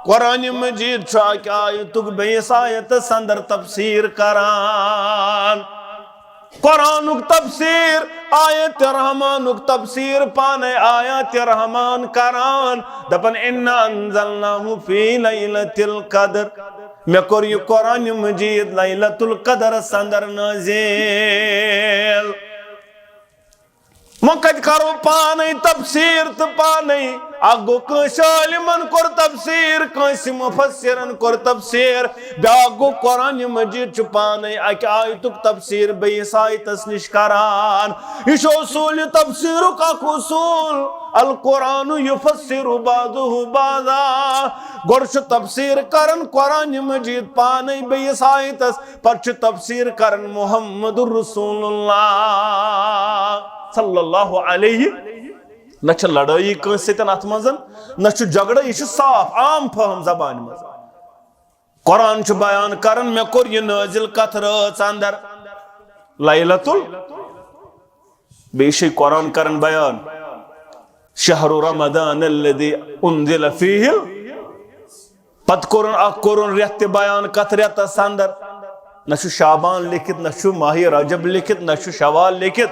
قرآن مجید چھُ اکہِ آیتُک بیٚیِس آیتس اندر تفسیر کران۔ قرآنُک تفسیر، آیت رحمانُک تفسیر، پانے آیت رحمان کران، دپان، انا انزلناہ فی لیلۃ القدر۔ مےٚ کوٚر یہِ قرآن مجید لیلۃ القدرس اندر نازل۔ وۄنۍ کتہِ کرو پانے تفسیر تہٕ پانے؟ اکھ گوٚو کٲنٛسہِ عٲلمن کوٚر تفسیر، کٲنٛسہِ مفسرن کوٚر تفسیر، بیاکھ گوٚو قرآن مجید چھُ پانے اکہِ آیتُک تفسیر بیٚیِس آیتس نِش کران۔ یہِ چھُ اصوٗلِ تفسیرُک اکھ اصوٗل، القرآن یفسر بعضہ بعضا۔ گۄڈٕ چھُ تفسیر کران قرآن مجید پانے بیٚیِس آیتس، پتہٕ چھُ تفسیر کران محمد رسول اللہ صلی اللہ علیہ۔ نہ چھِ لڑٲیی کٲنٛسہِ سۭتۍ اتھ منٛز، نہ چھُ جھگڑٕ، یہِ چھُ صاف عام فہم زبانہِ منٛز۔ قرآن چھُ بیان کران، مےٚ کوٚر یہِ نٲزِل کتھ رٲژ اندر، لیلۃ ال-، بیٚیہِ چھُ قرآن کران بیان، شہر رمضان الذی انزل فیہ ال-، پتہٕ کوٚرُن اکھ، کوٚرُن رٮ۪تھ تہِ بیان، کتھ رٮ۪تس اندر؟ نہ چھُ شعبان لیکھِتھ، نہ چھُ ماہِ رجب لیکھِتھ، نہ چھُ شوال لیکھِتھ،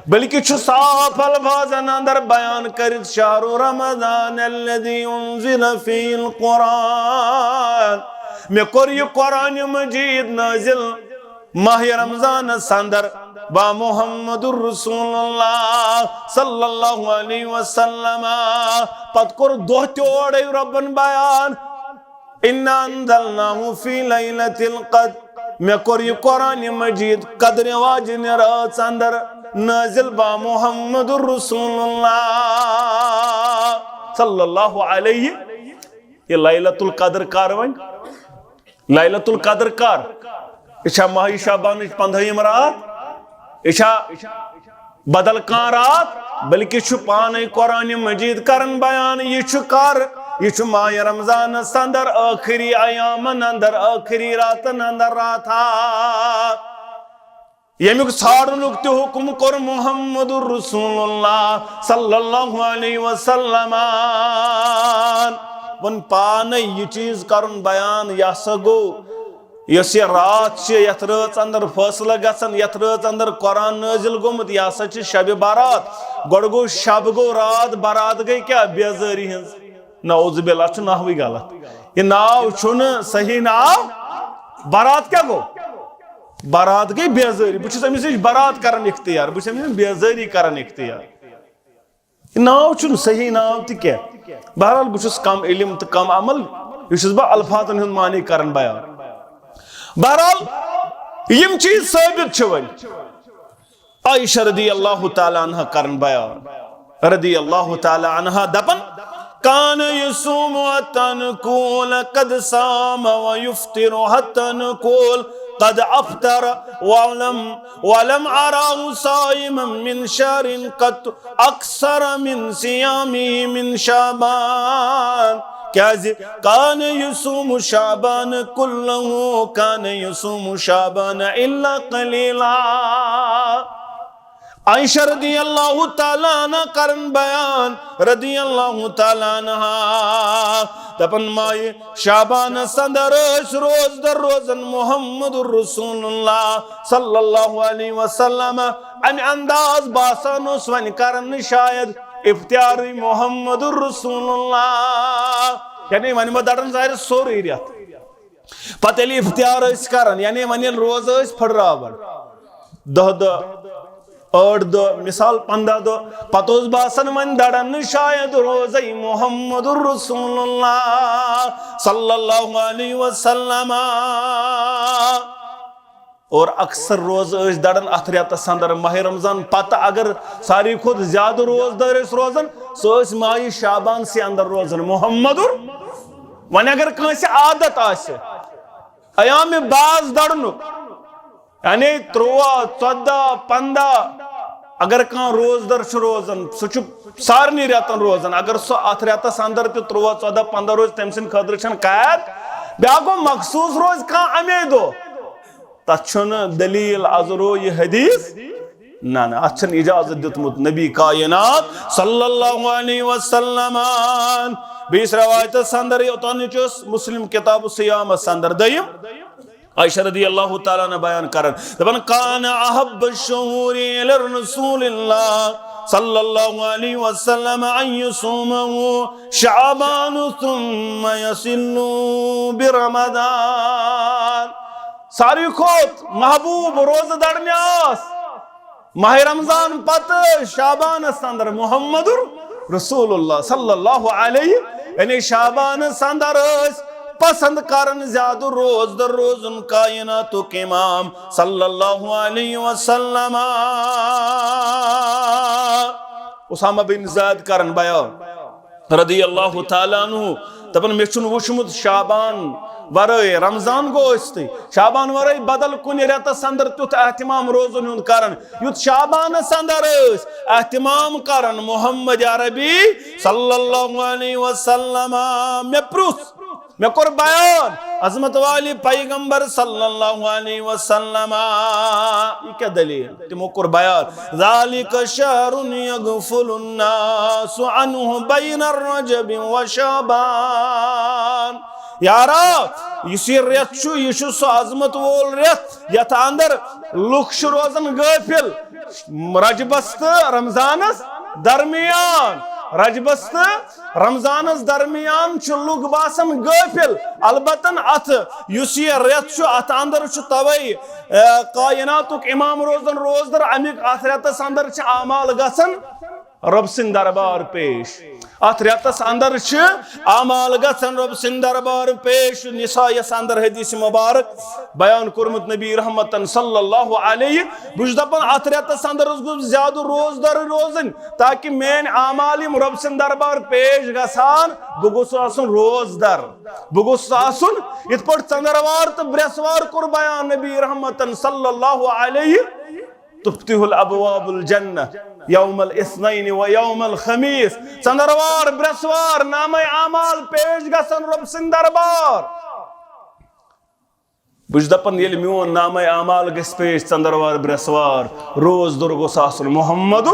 بلکہِ چھُ صاف الفاظن اندر بیان کٔرِتھ، شہر رمضان الذی انزل فیہ القرآن۔ مےٚ کوٚر یہِ قرآن مجید نازل ماہِ رمضانس اندر با محمد رسول اللہ صلی اللہ علیہ وسلم۔ پتہٕ کوٚر دۄہ تہِ اورے رۄبن بیان، انا انزلناہ فی لیلۃ القدر۔ مےٚ کوٚر یہِ قرآن مجید قدرِ واجنہِ رٲژ اندر نازل با محمد رسول اللہ صلی اللہ علیہ۔ یہِ لیلۃ القدر کر وۄنۍ؟ لیلۃ القدر کر؟ یہِ چھا ماہِ شعبانٕچ پندہٲیِم رات؟ یہِ چھا بدل کانٛہہ رات؟ بلکہِ چھُ پانے قرآن مجید کران بیان، یہِ چھُ کر؟ یہِ چھُ ماہِ رمضانس اندر ٲخری ایامن اندر، ٲخری راتن اندر راتھا، ییٚمیُک ژھانڈنُک تہِ حکم کوٚر محمد رسول اللہ صلی اللہ علیہ وسلم۔ وۄنۍ پانے یہِ چیٖز کرُن بیان، یہِ ہسا گوٚو یۄس یہِ راتھ چھِ، یتھ رٲژ اندر فٲصلہٕ گژھن، یتھ رٲژ اندر قرآن نٲزِل گوٚمُت، یہِ ہسا چھِ شبِ برات۔ گۄڈٕ گوٚو شب، گوٚو راتھ، برات گٔے کیٛاہ؟ بیزٲری ہٕنٛز۔ نعوذ باللہ، چھُ نحوٕے غلط۔ یہِ ناو چھُنہٕ صحیح ناو۔ برات کیٛاہ گوٚو؟ برات گٔے بیزٲری۔ بہٕ چھُس أمِس نِش برات کران اختیار، بہٕ چھُس أمِس نِش بیزٲری کران اختیار۔ یہِ ناو چھُنہٕ صحیح ناو تہِ کینٛہہ۔ بہرحال، بہٕ چھُس کم علم تہٕ کم عمل، یہِ چھُس بہٕ الفاظن ہُنٛد معنی کران بیان۔ بہرحال، یِم چیٖز ثٲبت چھِ وۄنۍ۔ عائشہ رضی اللہ تعالیٰ عنہ کرن بیان، رضی اللہ تعالیٰ عنہ دپن، كان يصوم حتى نقول قد صام ويفطر حتى نقول قد أفطر، ولم ولم أراه صائما من شهر قط أكثر من صيامه من شعبان۔ کیازِ؟ كان يصوم شعبان كله، كان يصوم شعبان إلا قليلا۔ عائشہ رضی اللہ تعالیٰ عنہ کرن بیان، رضی اللہ تعالیٰ عنہ، دپن، ماہِ شعبانس اندر ٲسۍ روزدر روزان محمد رسول اللہ صلی اللہ علیہ وسلم۔ امہِ انداز باسان اوس وۄنۍ کرن نہٕ شاید افطارٕے محمد رسول اللہ، یعنی وۄنۍ ما دڑن ظاہر سورُے رٮ۪تھ۔ پتہٕ ییٚلہِ افطار ٲسۍ کران، یعنی وۄنۍ ییٚلہِ روزٕ ٲسۍ پھٕڑراوان، دَہ دۄہ، ٲٹھ دۄہ، مثال پنٛداہ دۄہ، پتہٕ اوس باسان وۄنۍ دڑن نہٕ شاید روزے محمد رسول اللہ صلی اللہ علیہ وسلم۔ اور اکثر روزٕ ٲسۍ دڑان اتھ رٮ۪تس اندر، ماہِ رمضان پتہٕ اگر ساروی کھۄتہٕ زیادٕ روزدار ٲسۍ روزان، سُہ ٲسۍ ماہِ شعبان سٕے اندر روزان۔ محمد، وۄنۍ اگر کٲنٛسہِ عادت آسہِ ایام باز دڑنُک، یعنی تُرٛواہ، ژۄداہ، پنٛداہ، اگر کانٛہہ روزدر چھُ روزان، سُہ چھُ سارنٕے رٮ۪تن روزان، اگر سُہ اتھ رٮ۪تس اندر تہِ تُرٛواہ، ژۄداہ، پنٛداہ روزِ، تٔمۍ سٕنٛدِ خٲطرٕ چھنہٕ قید۔ بیٛاکھ گوٚو مخصوص روزِ کانٛہہ امے دۄہ، تتھ چھُنہٕ دلیل از رو یہِ حدیث۔ نہ، نہ، اتھ چھُنہٕ اجازت دیُتمُت نبی کائنات صلی اللہ علیہ وسلم۔ بیٚیِس روایتس اندر، یوٚتانۍ چھُس مسلم کتاب الصیامس اندر دوٚیِم عائشہ رضی اللہ تعالیٰ عنہ بیان کران، دپان، كان أحب الشهور إلى رسول الله صلى الله عليه وسلم أن يصومه شعبان ثم يصله برمضان۔ ساروی کھۄتہٕ محبوب روزٕ دڑنہِ ٲس ماہِ رمضان پتہٕ شعبانس اندر محمد رسول اللہ صلی اللہ علیہ، یعنی شعبانس اندر ٲسۍ پسند کران زیادٕ روزدر روزُن کائناتُک امام صلی اللہ علیہ وسلم۔ اسامہ بن زید کران بیان رضی اللہ تعالیٰ عنہ، دپان، مےٚ چھُنہٕ وُچھمُت شعبان ورٲے، رمضان گوٚو ٲسۍتٕے، شعبان ورٲے بدل کُنہِ رٮ۪تس اندر تیُتھ اہتمام روزن ہُنٛد کران، یُتھ شعبانس اندر ٲسۍ اہتمام کران محمد عربی صلی اللہ علیہ وسلم۔ مےٚ پرُژھ، مےٚ کوٚر بیان عظمت والہِ پیغمبر صلی اللہ علیہ وسلم، یہِ کیٛاہ دلیل؟ تِمو کوٚر بیان، ذلك شهر يغفل الناس عنه بين رجب وشعبان۔ یارا، یُس یہِ رٮ۪تھ چھُ، یہِ چھُ سُہ عظمت وول رٮ۪تھ یتھ اندر لُکھ چھِ روزان غٲفل رجبس تہٕ رمضانس درمیان۔ رجبس تہٕ رمضانس درمیان چھِ لُکھ باسان غٲفل۔ البتہ اتھ یُس یہِ رٮ۪تھ چھُ، اتھ اندر چھُ توے، آ، کائناتُک امام روزان روزدر، امیُک اتھ رٮ۪تس اندر چھِ اعمال گژھان رۄب سٕنٛدِ دربار پیش۔ اتھ رٮ۪تس اندر چھِ اعمال گژھن رۄب سٕنٛدِ دربار پیش۔ نسائیس اندر حدیث مبارک بیان کوٚرمُت نبی رحمتن صلی اللہ علیہ۔ بہٕ چھُس دپان، اتھ رٮ۪تس اندر اوس گوٚژھ زیادٕ روزدر روزٕنۍ، تاکہِ میٲنۍ اعمال یِم رۄب سٕنٛدِ دربار پیش گژھان، بہٕ گوٚژھُس آسُن روزدر۔ بہٕ گوٚژھُس آسُن یِتھ پٲٹھۍ ژندروار تہٕ برٛٮ۪سوار کوٚر بیان نبی رحمتن صلی اللہ علیہ۔ تفتح الابواب الجنہ یوم الاثنین و یوم الخمیس۔ ژندروار، برٛٮ۪سوار نامہ اعمال پیش گژھن رۄب سٕنٛدِ دربار۔ بہٕ چھُس دپان، ییٚلہِ میون نامہ اعمال گژھِ پیش ژندروار، برٛٮ۪سوار، روزدر گوٚژھ آسُن محمد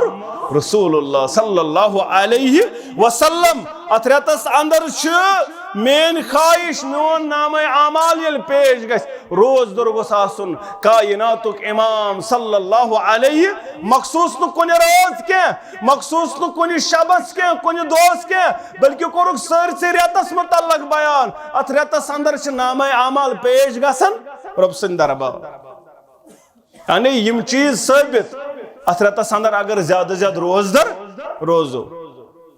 رسول اللہ صلی اللہ علیہ وسلم۔ اتھ رٮ۪تس اندر چھِ میٲنۍ خواہش، میون نامہ اعمال ییٚلہِ پیش گژھِ، روزدر گوٚژھ آسُن کائناتُک امام صلی اللہ علیہ۔ مخصوص نہٕ کُنہِ رٲژ کینٛہہ، مخصوص نہٕ کُنہِ شبس کینٛہہ، کُنہِ دۄہس کینٛہہ، بلکہِ کوٚرُکھ سٲرسٕے رٮ۪تس متعلق بیان۔ اتھ رٮ۪تس اندر چھِ نامہ اعمال پیش گژھان رۄب سٕنٛدِ دربار۔ یعنی یِم چیٖز ثٲبت، اتھ رٮ۪تس اندر اگر زیادٕ زیادٕ روزدر روزو،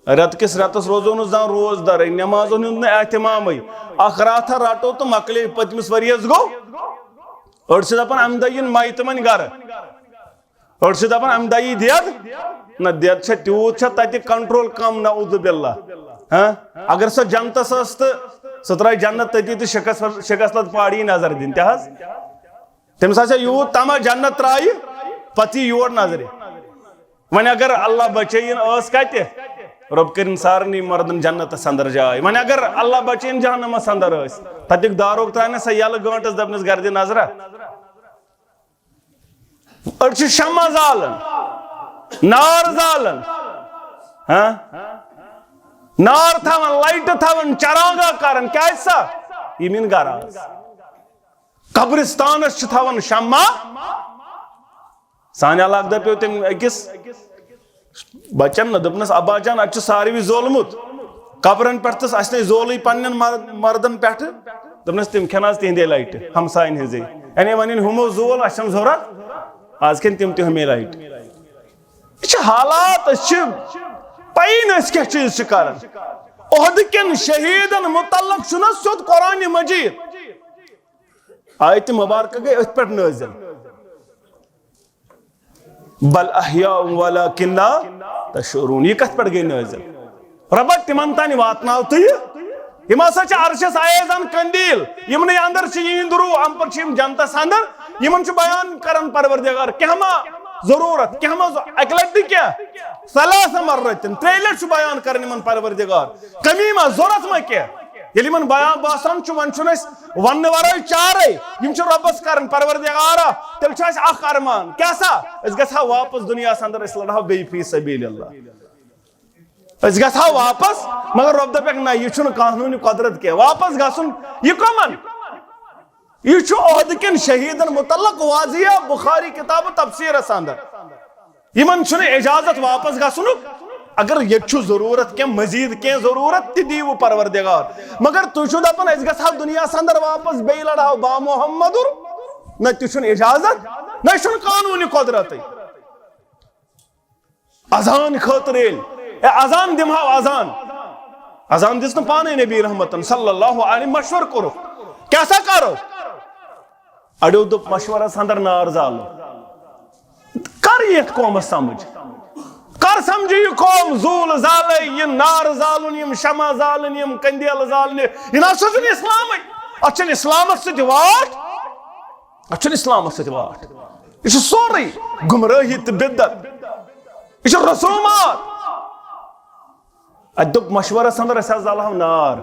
رٮ۪تہٕ کِس رٮ۪تس روزو نہٕ زانٛہہ روزدرٕے، نٮ۪مازن ہُنٛد نہٕ اہتمامٕے، اکھ راتھا رٹو تہٕ مۄکلے، پٔتمِس ؤریَس گوٚو۔ أڑۍ چھِ دپان، امہِ دۄہ یِن میتہٕ وۄنۍ گرٕ، أڑۍ چھِ دپان، امہِ دۄہ یی دٮ۪د۔ نہ، دٮ۪د چھےٚ، تیوٗت چھےٚ تتہِ کنٹرول کم، نعوذ باللہ۔ ہاں، اگر سۄ جنتس ٲس تہٕ سۄ ترٛایہِ جنت تٔتی تہٕ شکس، شکس لد پہاڑی نظر دِنۍ تہِ حظ۔ تٔمِس آسہِ ہا یوٗت تما جنت ترٛایہِ، پتہٕ یی یور نظرِ۔ وۄنۍ اگر اللہ بچٲیِن ٲس کتہِ، رۄب کٔرِن سارنٕے مردن جنتس اندر جاے۔ وۄنۍ اگر اللہ بچٲیِن جہنمس اندر ٲسۍ، تتیُک داروگ ترٛاونس سا یلہٕ گٲنٹس، دپنس گردِ نظرہ۔ أڑۍ چھِ شمع زالان، نار زالان، ہاں؟ نار تھاوان، لایٹہٕ تھاوان، چراغا کران، کیازِ سا؟ یِم یِن گرٕ آز۔ قبرستانس چھِ تھاوان شمع۔ سانہِ علاقہٕ دپیو تٔمۍ أکِس بچن نہ، دوٚپنس، ابا جان، اتہِ چھُ ساروی زولمُت۔ قبرن پٮ۪ٹھ تہٕ اسہِ نے زولٕے پننٮ۪ن مر-، مردن پٮ۪ٹھٕ۔ دوٚپنس، تِم کھٮ۪ن آز تِہنٛدے لایٹہِ، ہمساین ہٕنٛزے۔ یعنی وۄنۍ ییٚلہِ ہُمو زول، اسہِ چھنہٕ ضروٗرت، آز کھٮ۪ن تِم تہِ ہُمے لایٹہِ۔ یہِ چھِ حالات، أسۍ چھِ پَیی نہٕ أسۍ کیٛاہ چیٖز چھِ کران۔ عہدٕ کٮ۪ن شہیٖدن متعلق چھُنہ سیوٚد قرآن مجید۔ آیت مبارکہ گٔے أتھۍ پٮ۪ٹھ نٲزِل۔ بل احیاء ولکن لا تشعرون۔ یہِ کتھ پٮ۪ٹھ گٔے نٲزِل؟ رۄبا، تِمن تانۍ واتناو تہٕ یہِ۔ یِم ہسا چھِ عرشس آیزن قندیل، یِمنٕے اندر چھِ یِہِنٛد روح، اَمہِ پتہٕ چھِ یِم جنتس اندر۔ یِمن چھُ بیان کران پروردگار، کینٛہہ ما ضروٗرت، کینٛہہ ما ضو-، اکہِ لٹہِ نہٕ کینٛہہ، ثلاث مرتن، ترٛیٚیہِ لٹہِ چھُ بیان کران یِمن پروردگار۔ کمی ما، ضروٗرت ما کینٛہہ؟ ییٚلہِ یِمن بیان باسان چھُ، وۄنۍ چھُنہٕ اَسہِ وننہٕ ورٲے چارے، یِم چھِ رۄبس کران، پروردگارا، تیٚلہِ چھُ اَسہِ اکھ ارمان، کیٛاہ سا؟ أسۍ گژھو واپس دُنیاہس اندر، أسۍ لڑہو بیٚیہِ فی سبیل اللہ، أسۍ گژھو واپس۔ مگر رۄب دپکھ، نہ، یہِ چھُنہٕ قانوٗنِ قۄدرت کینٛہہ، واپس گژھُن۔ یہِ کٕمن؟ یہِ چھُ عہدٕ کٮ۪ن شہیٖدن متعلق واضح بخاری کتاب تفسیرس اندر۔ یِمن چھُنہٕ اجازت واپس گژھنُک۔ اگر ییٚتہِ چھُ ضروٗرت کینٛہہ، مزید کینٛہہ ضروٗرت، تہِ دِیِو پروردگار۔ مگر تُہۍ چھِو دپان، أسۍ گژھو دُنیاہس اندر واپس، بیٚیہِ لڑہو با محمدُر۔ نہ، تہِ چھُنہٕ اجازت، نہ چھُنہٕ قانوٗنِ قۄدرتٕے۔ اذان خٲطرٕ ییٚلہِ، اے، اذان دِمہو اذان۔ اذان دِژ نہٕ پانے نبی رحمتن صلی اللہ علیہ، مشور کوٚرُکھ، کیٛاہ سا کرو؟ اڑیو دوٚپ مشورس اندر نار زالو۔ کر یتھ قومس سمجھ؟ کر سمجھ یہِ قوم، زوٗل زالے، یہِ نار زالُن، یِم شمع زالٕنۍ، یِم قندیل زالنہِ، یہِ نہ سا چھُنہٕ اسلامٕے۔ اتھ چھُنہٕ اسلامس سۭتۍ واٹھ۔ اتھ چھُنہٕ اسلامس سۭتۍ واٹھ۔ یہِ چھُ سورُے گمرٲہی تہٕ بدعت۔ یہِ چھُ رسومات۔ اتہِ دوٚپ مشورس اندر، أسۍ حظ زالہو نار۔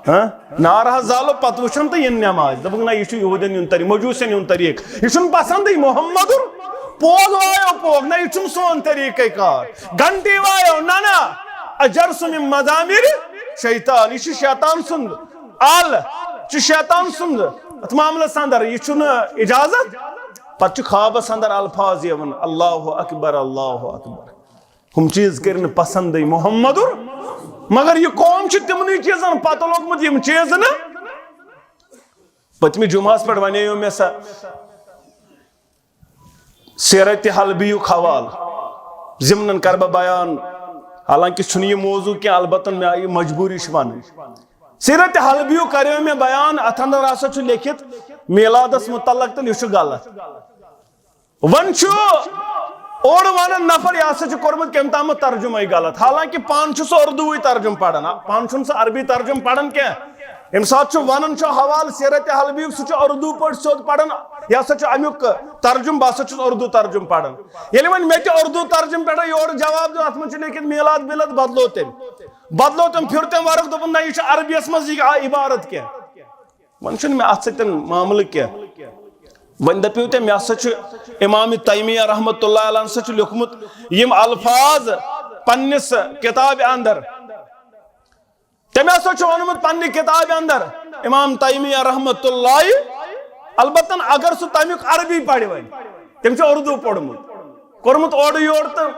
ہاں؟ نار حظ زالو، پتہٕ وٕچھن تہٕ یِن نماز۔ دوٚپُکھ، نہ، یہِ چھُ یہودین ہُنٛد طریٖقہٕ، مجوٗسن ہُنٛد طریٖقہٕ۔ یہِ چھُنہٕ پسندٕے محمدُر۔ پوگ وایو پوگ، نہ، یہِ چھُنہٕ سون طریٖقے کار۔ گھنٹی وایو، نہ، نہ۔ اجرس من مزامیر شیطان، یہِ چھُ شیطان سُنٛد آلہٕ، یہِ چھُ شیطان سُنٛد۔ اتھ معاملس اندر یہِ چھُنہٕ اجازت۔ پتہٕ چھُ خوابس اندر الفاظ یِوان، اللہ اکبر، اللہ اکبر۔ ہُم چیٖز کٔرۍ نہٕ پسندٕے محمدُر، مگر یہِ قوم چھِ تِمنٕے چیٖزن پتہٕ لوٚگمُت، یِم چیٖز نہٕ۔ پٔتمہِ جمعہس پٮ۪ٹھ ونے مےٚ سا سیرت حلبیُک حوالہٕ، ضمنن کرٕ بہٕ بیان حالانکہ چھُنہٕ یہِ موضوع کینٛہہ، البتہ مےٚ آیہِ مجبوٗری چھِ ونٕنۍ۔ سیرت حلبیُک کریو مےٚ بیان، اتھ اندر ہسا چھُ لیکھِتھ میلادس متعلق تہٕ یہِ چھُ غلط۔ وۄنۍ چھُ اورٕ ونان نفر، یہِ ہسا چھُ کوٚرمُت کٔمۍ تامَتھ ترجمے غلط، حالانکہ پانہٕ چھُ سُہ اردوٗوٕے ترجمہٕ پران، پانہٕ چھُنہٕ سُہ عربی ترجمہٕ پران کینٛہہ۔ ییٚمہِ ساتہٕ چھُ ونان چھُ حوالہٕ سیرت حلبیُک، سُہ چھُ اردوٗ پٲٹھۍ سیوٚد پران، یہِ ہسا چھُ امیُک ترجمہٕ، بہٕ ہسا چھُس اردوٗ ترجمہٕ پران۔ ییٚلہِ وۄنۍ مےٚ تہِ اردوٗ ترجمہٕ پٮ۪ٹھٕ یورٕ جواب دیُت، اتھ منٛز چھُ لیکھِتھ میلاد ویلاد، بدلو تٔمۍ، بدلو تٔمۍ، پھِر تٔمۍ ورق، دوٚپُن نہ، یہِ چھُ عربیس منٛز یہِ عبارت کینٛہہ۔ وۄنۍ چھُنہٕ مےٚ اتھ سۭتۍ معاملہٕ کینٛہہ۔ وۄنۍ دٔپِو تٔمۍ، مےٚ ہسا چھُ امام تیمیہ رحمتہ اللہ علیہ ہسا چھُ لیوٚکھمُت یِم الفاظ پننِس کتابہِ اندر۔ تٔمۍ ہسا چھُ ووٚنمُت پننہِ کتابہِ اندر امام تیمیہ رحمتہ اللہ، البتہ اگر سُہ تمیُک عربی پرِ وۄنۍ، تٔمۍ چھُ اردو پوٚرمُت، کوٚرمُت اورٕ یورٕ تہٕ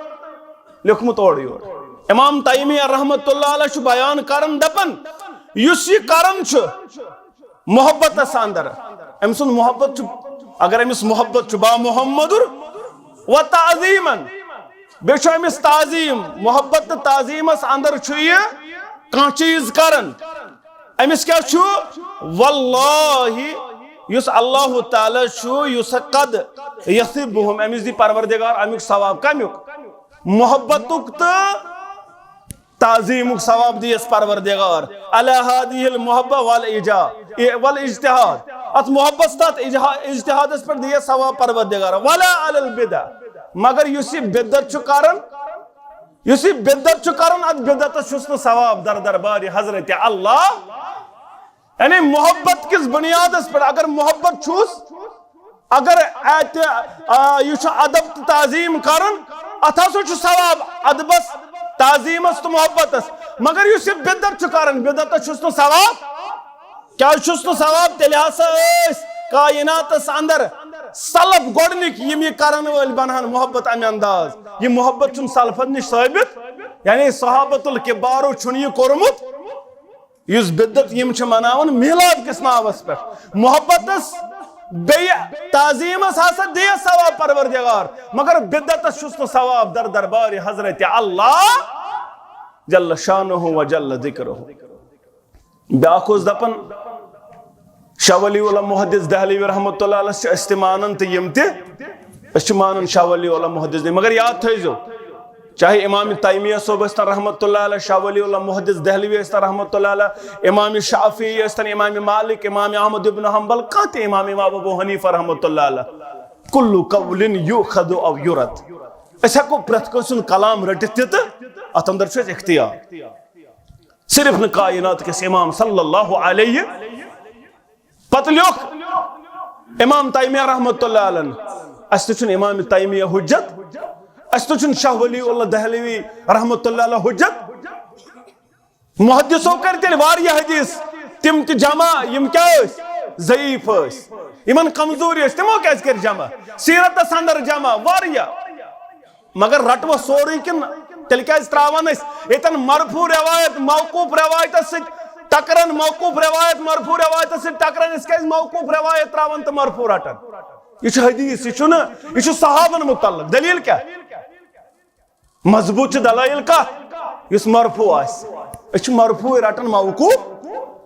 لیوٚکھمُت اورٕ یورٕ۔ امام تیمیہ رحمتہ اللہ علیہ چھُ بیان کران، دپان، یُس یہِ کران چھُ محبتس اندر، أمۍ سُنٛد محبت چھُ، اگر أمِس محبت چھُ با محمد و تعظیمن، بیٚیہِ چھُ أمِس تعظیٖم، محبت تہٕ تعظیٖمس اندر چھُ یہِ کانٛہہ چیٖز کران۔ أمِس کیٛاہ چھُ؟ واللہ، یُس اللہ تعالیٰ چھُ، یُس قد یثبہم، أمِس دی پروردگار امیُک ثواب۔ کمیُک؟ محبتُک تہٕ تعظیٖمُک ثواب دیس پروردگار۔ علی ہذہ المحبہ والإجا-، والاجتہاد، اتھ محبت تہٕ اتھ اجہا-، اجتہادس پٮ۪ٹھ دیس ثواب پروردگار۔ ولا علی البدع، مگر یُس یہِ بدعت چھُ کران، یُس یہِ بدعت چھُ کران، اتھ بدعتس چھُس نہٕ ثواب در دربار حضرت اللہ۔ یعنی محبت کِس بنیادس پٮ۪ٹھ، اگر محبت چھُس، اگر احتِ-، آ، یہِ چھُ ادب تہٕ تعظیٖم کرُن، اتھ ہسا چھُ ثواب ادبس، تعظیٖمس تہٕ محبتس۔ مگر یُس یہِ بدعت چھُ کران، بدعتس چھُس نہٕ ثواب۔ کیٛازِ چھُس نہٕ ثواب؟ تیٚلہِ ہسا ٲسۍ کائناتس اندر سلف گۄڈٕنِکۍ یِم یہِ کرن وٲلۍ بنہن محبت امہِ انداز۔ یہِ محبت چھُنہٕ سلفن نِش ثٲبت، یعنی صحابت الکبارو چھُنہٕ یہِ کوٚرمُت۔ یُس بدعت یِم چھِ مناوان میلاد کِس ناوس پٮ۪ٹھ، محبتس بیٚیہِ تعظیٖمس ہسا دِیس ثواب پروردگار، مگر بدعتس چھُس نہٕ ثواب در دربار حضرت اللہ جل شانہ و جل ذکرہ۔ بیاکھ اوس دپان، شاہ ولی اللہ محدث دہلوی رحمۃ اللہ علیہ چھِ أسۍ تہِ مانان تہٕ یِم تہِ، أسۍ چھِ مانان شاہ ولی اللہ محدث دہلوی، مگر یاد تھٲیزیو، چاہے امام تیمیہ صٲب ٲسۍ تن رحمۃ اللہ علیہ، شاہ ولی اللہ محدث دہلوی ٲسۍ تن رحمۃ اللہ علیہ، امام شافعی ٲسۍ تن، امام مالک، امام احمد ابن حنبل، کانٛہہ تہِ امام، امام ابو حنیفہ رحمۃ اللہ علیہ، کل قول یؤخذ او یرد۔ أسۍ ہٮ۪کو پرٛٮ۪تھ کٲنٛسہِ ہُنٛد کلام رٔٹِتھ تہِ تہٕ اتھ اندر چھُ اَسہِ اختیار۔ صرف نہٕ کائنات کِس امام صلی اللہ علیہ۔ پتہٕ لیوٚکھ امام تیمیہ رحمۃ اللہ علیہ، اسہِ تہِ چھُنہٕ امام تیمیہ حجت، اسہِ تہِ چھُنہٕ شاہ ولی اللہ دہلوی رحمۃ اللہ علیہ حجت۔ محدثو کٔرۍ تیٚلہِ واریاہ حدیث، تِم تہِ جمع، یِم کیٛاہ ٲسۍ؟ ضعیف ٲسۍ، یِمن کمزوری ٲسۍ، تِمو کیٛازِ کٔرۍ جمع؟ سیرتس اندر جمع واریاہ۔ مگر رٹوا سورُے کِنہٕ تیٚلہِ کیٛازِ ترٛاوان أسۍ ییٚتٮ۪ن مرفوع روایت موقوف روایتس سۭتۍ ٹکران، موقوف روایت مرفوع روایتس سۭتۍ ٹکران، أسۍ کیٛازِ موقوف روایت ترٛاوان تہٕ مرفوع رٹان؟ یہِ چھُ حدیث، یہِ چھُنہٕ، یہِ چھُ صحابن متعلق۔ دلیل کیٛاہ؟ مضبوط چھِ دلائل کتھ؟ یُس مرفوع آسہِ۔ أسۍ چھِ مرفوع رٹان، موقوف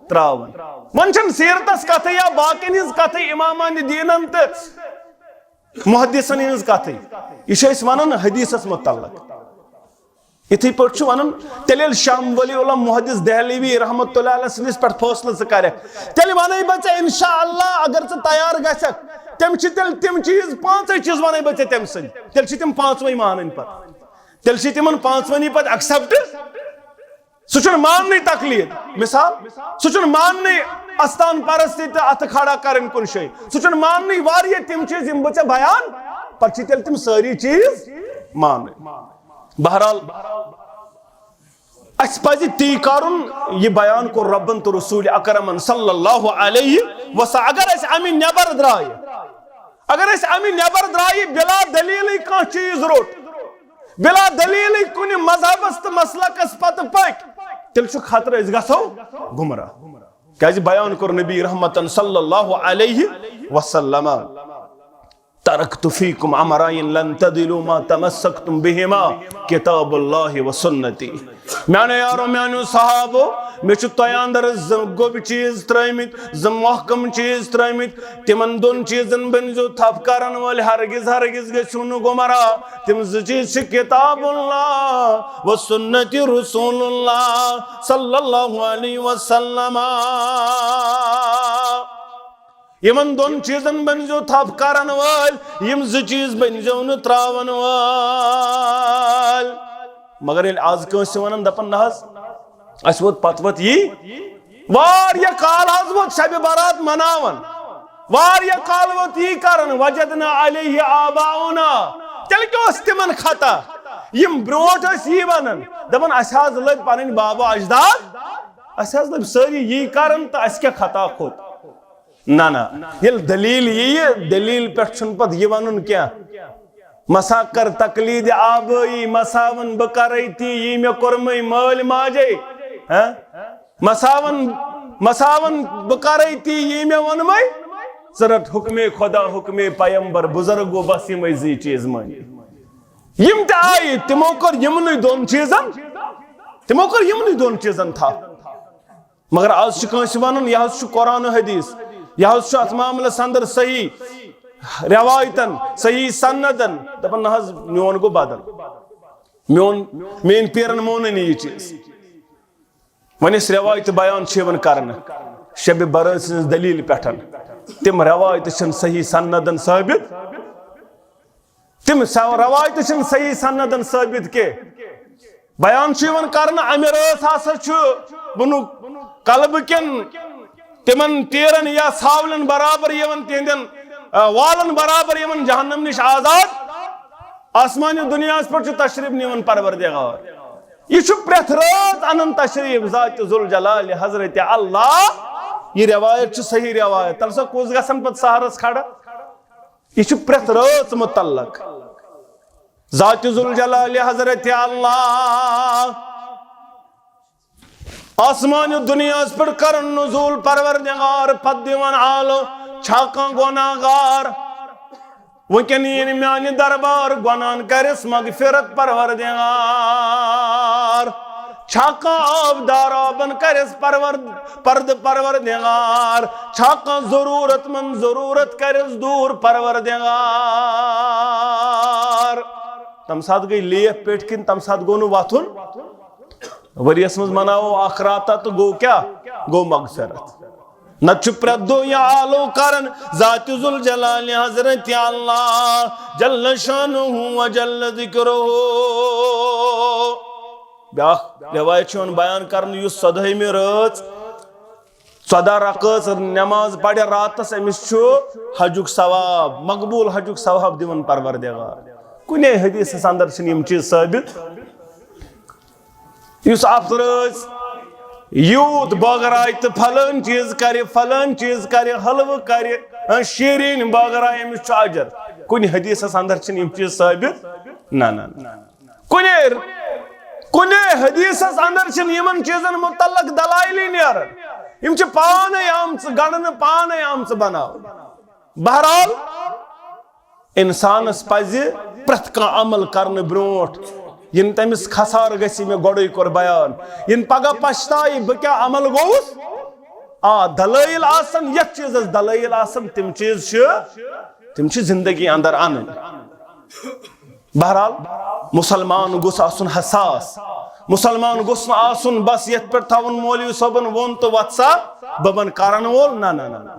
ترٛاوان۔ وۄنۍ چھَنہٕ سیرتس کتھٕے یا باقین ہٕنٛز کتھٕے، امامان دیٖنن تہٕ محدثن ہٕنٛز کتھٕے، یہِ چھِ أسۍ ونان حدیثس متعلق۔ یِتھٕے پٲٹھۍ چھُ ونان، تیٚلہِ ییٚلہِ شاہ ولی اللہ محدث دہلوی رحمۃ اللہ علیہ سٕنٛدِس پٮ۪ٹھ فٲصلہٕ ژٕ کرکھ، تیٚلہِ ونے بہٕ ژےٚ انشاءاللہ، اگر ژٕ تیار گژھکھ، تِم چھِ تیٚلہِ تِم چیٖز، پانٛژے چیٖز ونے بہٕ ژےٚ تٔمۍ سٕنٛدۍ، تیٚلہِ چھِ تِم پانٛژوے مانٕنۍ پتہٕ، تیٚلہِ چھِ تِمن پانٛژوٕنی پتہٕ accept۔ سُہ چھُنہٕ ماننٕے تقلید، مثال، سُہ چھُنہٕ ماننٕے استان پرستی تہٕ اتھٕ کھڑا کرٕنۍ کُنہِ جایہِ، سُہ چھُنہٕ ماننٕے واریاہ تِم چیٖز یِم بہٕ ژےٚ بیان، پتہٕ چھِ تیٚلہِ تِم سٲری چیٖز مانٕنۍ۔ بہرحال، اسہِ پزِ تی کرُن، یہِ بیان کوٚر ربن تہٕ رسول اکرمن صلی اللہ علیہ وسلم۔ اگر أسۍ امہِ نٮ۪بر درٛایہِ، اگر أسۍ امہِ نٮ۪بر درٛایہِ، بلا دلیلٕے کانٛہہ چیٖز روٚٹ، بلا دلیلٕے کُنہِ مذہبس تہٕ مسلکس پتہٕ پٔکۍ، تیٚلہِ چھُ خطرٕ أسۍ گژھو گمراہ۔ کیازِ بیان کوٚر نبی رحمتن صلی اللہ علیہ وسلم۔ ترکت فیکم امرین لن تضلوا ما تمسکتم بہما، کتاب اللہ و سنتی۔ میانیو یارو، میانیو صحابو، مےٚ چھُ تۄہہِ اندر زٕ گوٚبۍ چیٖز ترٲومٕتۍ، زٕ محکم چیٖز ترٲومٕتۍ۔ تِمن دۄن چیٖزن بٔنزیو تھپھ کرن وٲلۍ، ہرگز ہرگز گٔژھِو نہٕ گمراہ۔ تِم زٕ چیٖز چھِ کتاب اللہ و سنت رسول اللہ صلی اللہ علیہ وسلم۔ یِمن دۄن چیٖزن بٔنزیو تھپھ کرن وٲلۍ، یِم زٕ چیٖز بٔنزیو نہٕ تراون وٲلۍ۔ مگر ییٚلہِ از کٲنٛسہِ ونان، دپان، نہ حظ، اسہِ ووت پتہٕ وتہٕ یی، واریاہ کال حظ ووت شبِ برات مناوان، واریاہ کال ووت یی کران، وجدنا علیہ آباؤنا، تیٚلہِ کیٛاہ اوس تِمن خطا؟ یِم برونٛٹھ ٲسۍ یی ونان، دپان، اسہِ حظ لٔبۍ پنٕنۍ بابا اجداد، اسہِ حظ لٔبۍ سٲری یی کران، تہٕ اسہِ کیٛاہ خطا کھوٚت؟ نہ، نہ۔ ییٚلہِ دلیل ییہِ، دلیل پٮ۪ٹھ چھُنہٕ پتہٕ یہِ وَنُن کینٛہہ۔ مسا کر تقلید آبٲیی، مسا وَن بہٕ کرے تی یی مےٚ کوٚرمٕے مٲلۍ ماجے۔ ہہ؟ مسا وَن، مسا وَن بہٕ کرے تی یی مےٚ ووٚنمٕے۔ ژٕ رَٹ حُکمے خدا، حُکمے پیمبر، بُزرگو، بس یِمے زٕے چیٖز مٲنِو۔ یِم تہِ آیہِ، تِمو کٔر یِمنٕے دۄن چیٖزن، تِمو کٔر یِمنٕے دۄن چیٖزن تھپھ۔ مگر از چھُ کٲنٛسہِ ونُن، یہِ حظ چھُ قرآن و حدیث، یہِ حظ چھُ اتھ معاملس اندر صحیح روایتن، صحیح سندن، دپان، نہ حظ، میون گوٚو بدل، میون، میٲنۍ پیرن مونُے نہٕ یہِ چیٖز۔ وۄنۍ أسۍ روایتہٕ بیان چھِ یِوان کرنہٕ شبِ برات سٕنٛز دلیل پٮ۪ٹھ، تِم روایتہٕ چھِنہٕ صحیح سندن ثٲبت۔ تِم سا-، روایتہٕ چھِنہٕ صحیح سندن ثٲبت کینٛہہ۔ بیان چھُ یِوان کرنہٕ، امہِ رٲژ ہسا چھُ بُنُک قلبہٕ کٮ۪ن تِمن تیرن یا ژھاولٮ۪ن برابر یِوان، تِہنٛدٮ۪ن، آ، والن برابر یِوان جہنم نِش آزاد۔ آسمانہِ دُنیاہس پٮ۪ٹھ چھُ تشریف نِوان پروردگار۔ یہِ چھُ پرٛٮ۪تھ رٲژ انان تشریف ذات ذوالجلال حضرت اللہ۔ یہِ روایت چھِ صحیح روایت۔ تَلہٕ سا کُس گژھن پتہٕ سحرس کھڑا؟ یہِ چھُ پرٛٮ۪تھ رٲژ مُتعلق۔ ذات ذوالجلال حضرت اللہ آسمان دُنیاہس پٮ۪ٹھ کرن نزول پروردگار، پتہٕ دِوان آلو، چھا کانٛہہ گۄناہ گار؟ وٕنکٮ۪ن یِن میانہِ دربار، گۄناہن کرٮ۪س مغفرت پروردگار۔ چھا کانٛہہ عٲب دار، عٲبن کرٮ۪س پرور-، پردٕ پروردگار۔ چھا کانٛہہ ضروٗرت مند، ضروٗرت کرٮ۪س دوٗر پروردگار۔ تمہِ ساتہٕ گٔے لیف پیٹھ کِنۍ، تمہِ ساتہٕ گوٚو نہٕ وۄتھُن۔ ؤریَس منٛز مناوو اکھ راتہ تہٕ گوٚو کیٛاہ؟ گوٚو مغفرت۔ نتہٕ چھُ پرٛٮ۪تھ دۄہ یہِ آلو کران ذات ذوالجلال حضرت اللہ جل شانہ و جل ذکرہ۔ بیاکھ روایت چھِ یِوان بیان کرنہٕ، یُس ژۄدہٲیمہِ رٲژ ژۄداہ رکٲژ نماز پرِ راتس، أمِس چھُ حجُک ثواب، مقبول حجُک ثواب دِوان پروردگار۔ کُنے حدیثس اندر چھِنہٕ یِم چیٖز ثٲبت۔ یُس افرٲژ یوٗت بٲگراوِ تہٕ فلٲنۍ چیٖز کرِ، فلٲنۍ چیٖز کرِ، حلوٕ کرِ، شیٖریٖن بٲگراوِ، أمِس چھُ اجر۔ کُنہِ حدیثس اندر چھِنہٕ یِم چیٖز ثٲبت۔ نہ، نہ، نہ۔ کُنے، کُنے حدیثس اندر چھِنہٕ یِمن چیٖزن متعلق دلائلٕے نیران۔ یِم چھِ پانے آمژٕ گنڈنہٕ، پانے آمژٕ بناونہٕ۔ بہرحال، انسانس پزِ پرٛٮ۪تھ کانٛہہ عمل کرنہٕ برونٛٹھ، یِنہٕ تٔمِس خسارٕ گژھِ، مےٚ گۄڈٕے کوٚر بیان، یِنہٕ پگاہ پچھتایہِ، بہٕ کیٛاہ عمل گوٚوُس۔ آ، دلٲیل آسن، یتھ چیٖزس دلٲیل آسن، تِم چیٖز چھِ، تِم چھِ زندگی اندر انٕنۍ۔ بہرحال، مسلمان گوٚژھ آسُن حساس۔ مسلمان گوٚژھ نہٕ آسُن بس یتھ پٮ۪ٹھ تھاوُن مولوی صٲبن ووٚن تہٕ وۄتھ سا ببن کرن وول۔ نہ، نہ، نہ، نہ۔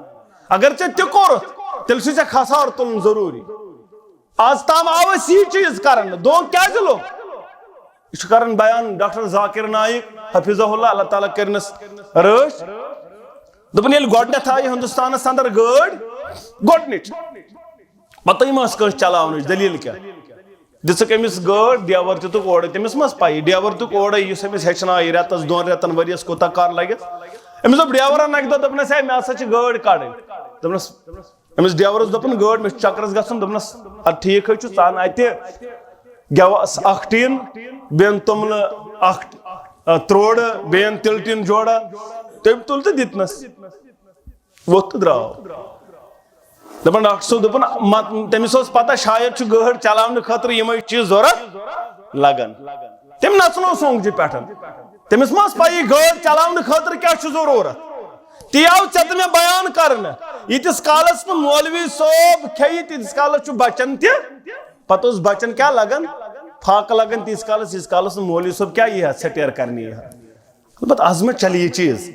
اگر ژےٚ تہِ کوٚرُتھ، تیٚلہِ چھُ ژےٚ خسارٕ تُلُن ضروٗری۔ آز تام آو اَسہِ یی چیٖز کرنہٕ، دھوکہٕ کیازِ لوٚگ؟ یہِ چھُ کران بیان ڈاکٹر ذاکر نائک حفظہ اللہ، اللہ تعالیٰ کٔرنَس رٲچھ۔ دوٚپُن، ییٚلہِ گۄڈٕنیتھ آیہِ ہندوستانس اندر گٲڑۍ، گۄڈٕنِچ، پتہٕ ما ٲس کٲنٛسہِ چلاونٕچ، دٔلیٖل کیٛاہ؟ دِژٕکھ أمِس گٲڑۍ، ڈیور تہِ تُک اورَے، تٔمِس ما ٲس پَیی؟ ڈیور تُک اورَے، یُس أمِس ہیٚچھنایہِ رٮ۪تَس دۄن رٮ۪تَن، ؤریَس کوٗتاہ کال لَگٮ۪س۔ أمِس دوٚپ ڈیورَن اَکہِ دۄہ، دوٚپنَس، "ہے، مےٚ ہسا چھِ گٲڑۍ کَڑٕنۍ۔" دوٚپنَس، أمِس ڈیورَس دوٚپُن، "گٲڑۍ، مےٚ چھُ چَکرَس گژھُن۔" دوٚپنَس، "اَدٕ ٹھیٖک حظ چھُ، ژٕ اَن اَتہِ گٮ۪وَس اَکھ ٹیٖن، بیٚیہِ توٚملہٕ اَکھ، آ، تروڑٕ، بیٚیہِ اَن تِلہٕ ٹیٖن جوڑا۔" تٔمۍ تُل تہٕ دیُتنَس۔ ووٚتھ تہٕ درٛاو۔ دپان ڈاکٹر صٲب، دوٚپُن، مت-، تٔمِس اوس پتہ شاید چھُ گٲڑۍ چلاونہٕ خٲطرٕ یِمے چیٖز ضوٚرتھ لگان۔ تٔمۍ نژنو سونٛگجہِ پٮ۪ٹھ۔ تٔمِس ما ٲس پَیی گٲڑۍ چلاونہٕ خٲطرٕ کیٛاہ چھُ ضروٗرت؟ تی آو ژےٚ تہٕ مےٚ بیان کرنہٕ۔ ییٖتِس کالس نہٕ مولوی صٲب کھیٚیہِ، تیٖتِس کالس چھُ بچن تہِ، پتہٕ اوس بچن کیٛاہ لگان؟ فاقہٕ لگان تیٖتِس کالس، ییٖتِس کالس نہٕ مولوی صٲب کیٛاہ یی ہا، سٹیر کرنہِ یی ہا۔ البتہ از ما چلہِ یہِ چیٖز؟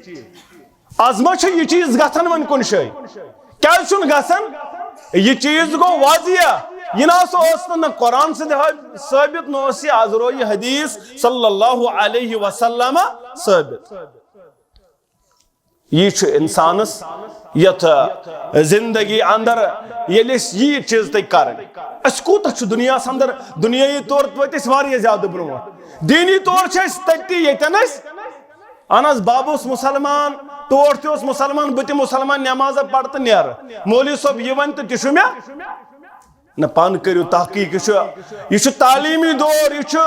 از ما چھُ یہِ چیٖز گژھان وۄنۍ کُنہِ جایہِ؟ کیٛازِ چھُنہٕ گژھان؟ یہِ چیٖز گوٚو واضح۔ یہِ نہ سا اوس نہٕ، نہ قرآن سۭتۍ حٲ-، ثٲبت، نہ اوس یہِ، از روو یہِ حدیث صلی اللہ علیہ وسلم ثٲبت۔ یہِ چھُ انسانس یتھ زندگی اندر، ییٚلہِ أسۍ یہِ چیٖز تہِ کرٕنۍ، أسۍ کوٗتاہ چھُ دُنیاہس اندر دُنیٲیی طور وٲتۍ أسۍ واریاہ زیادٕ برونٛٹھ۔ دیٖنی طور چھِ أسۍ تٔتی ییٚتٮ۪ن أسۍ اہن حظ، بب اوس مسلمان، ٹوٹھ تہِ اوس مسلمان، بہٕ تہِ مسلمان، نمازا پرٕ تہٕ نیرٕ۔ مولوی صٲب یہِ ونہِ تہٕ تہِ چھُ مےٚ۔ نہ، پانہٕ کٔرِو تحقیق، یہِ چھُ، یہِ چھُ تعلیٖمی دور، یہِ چھُ،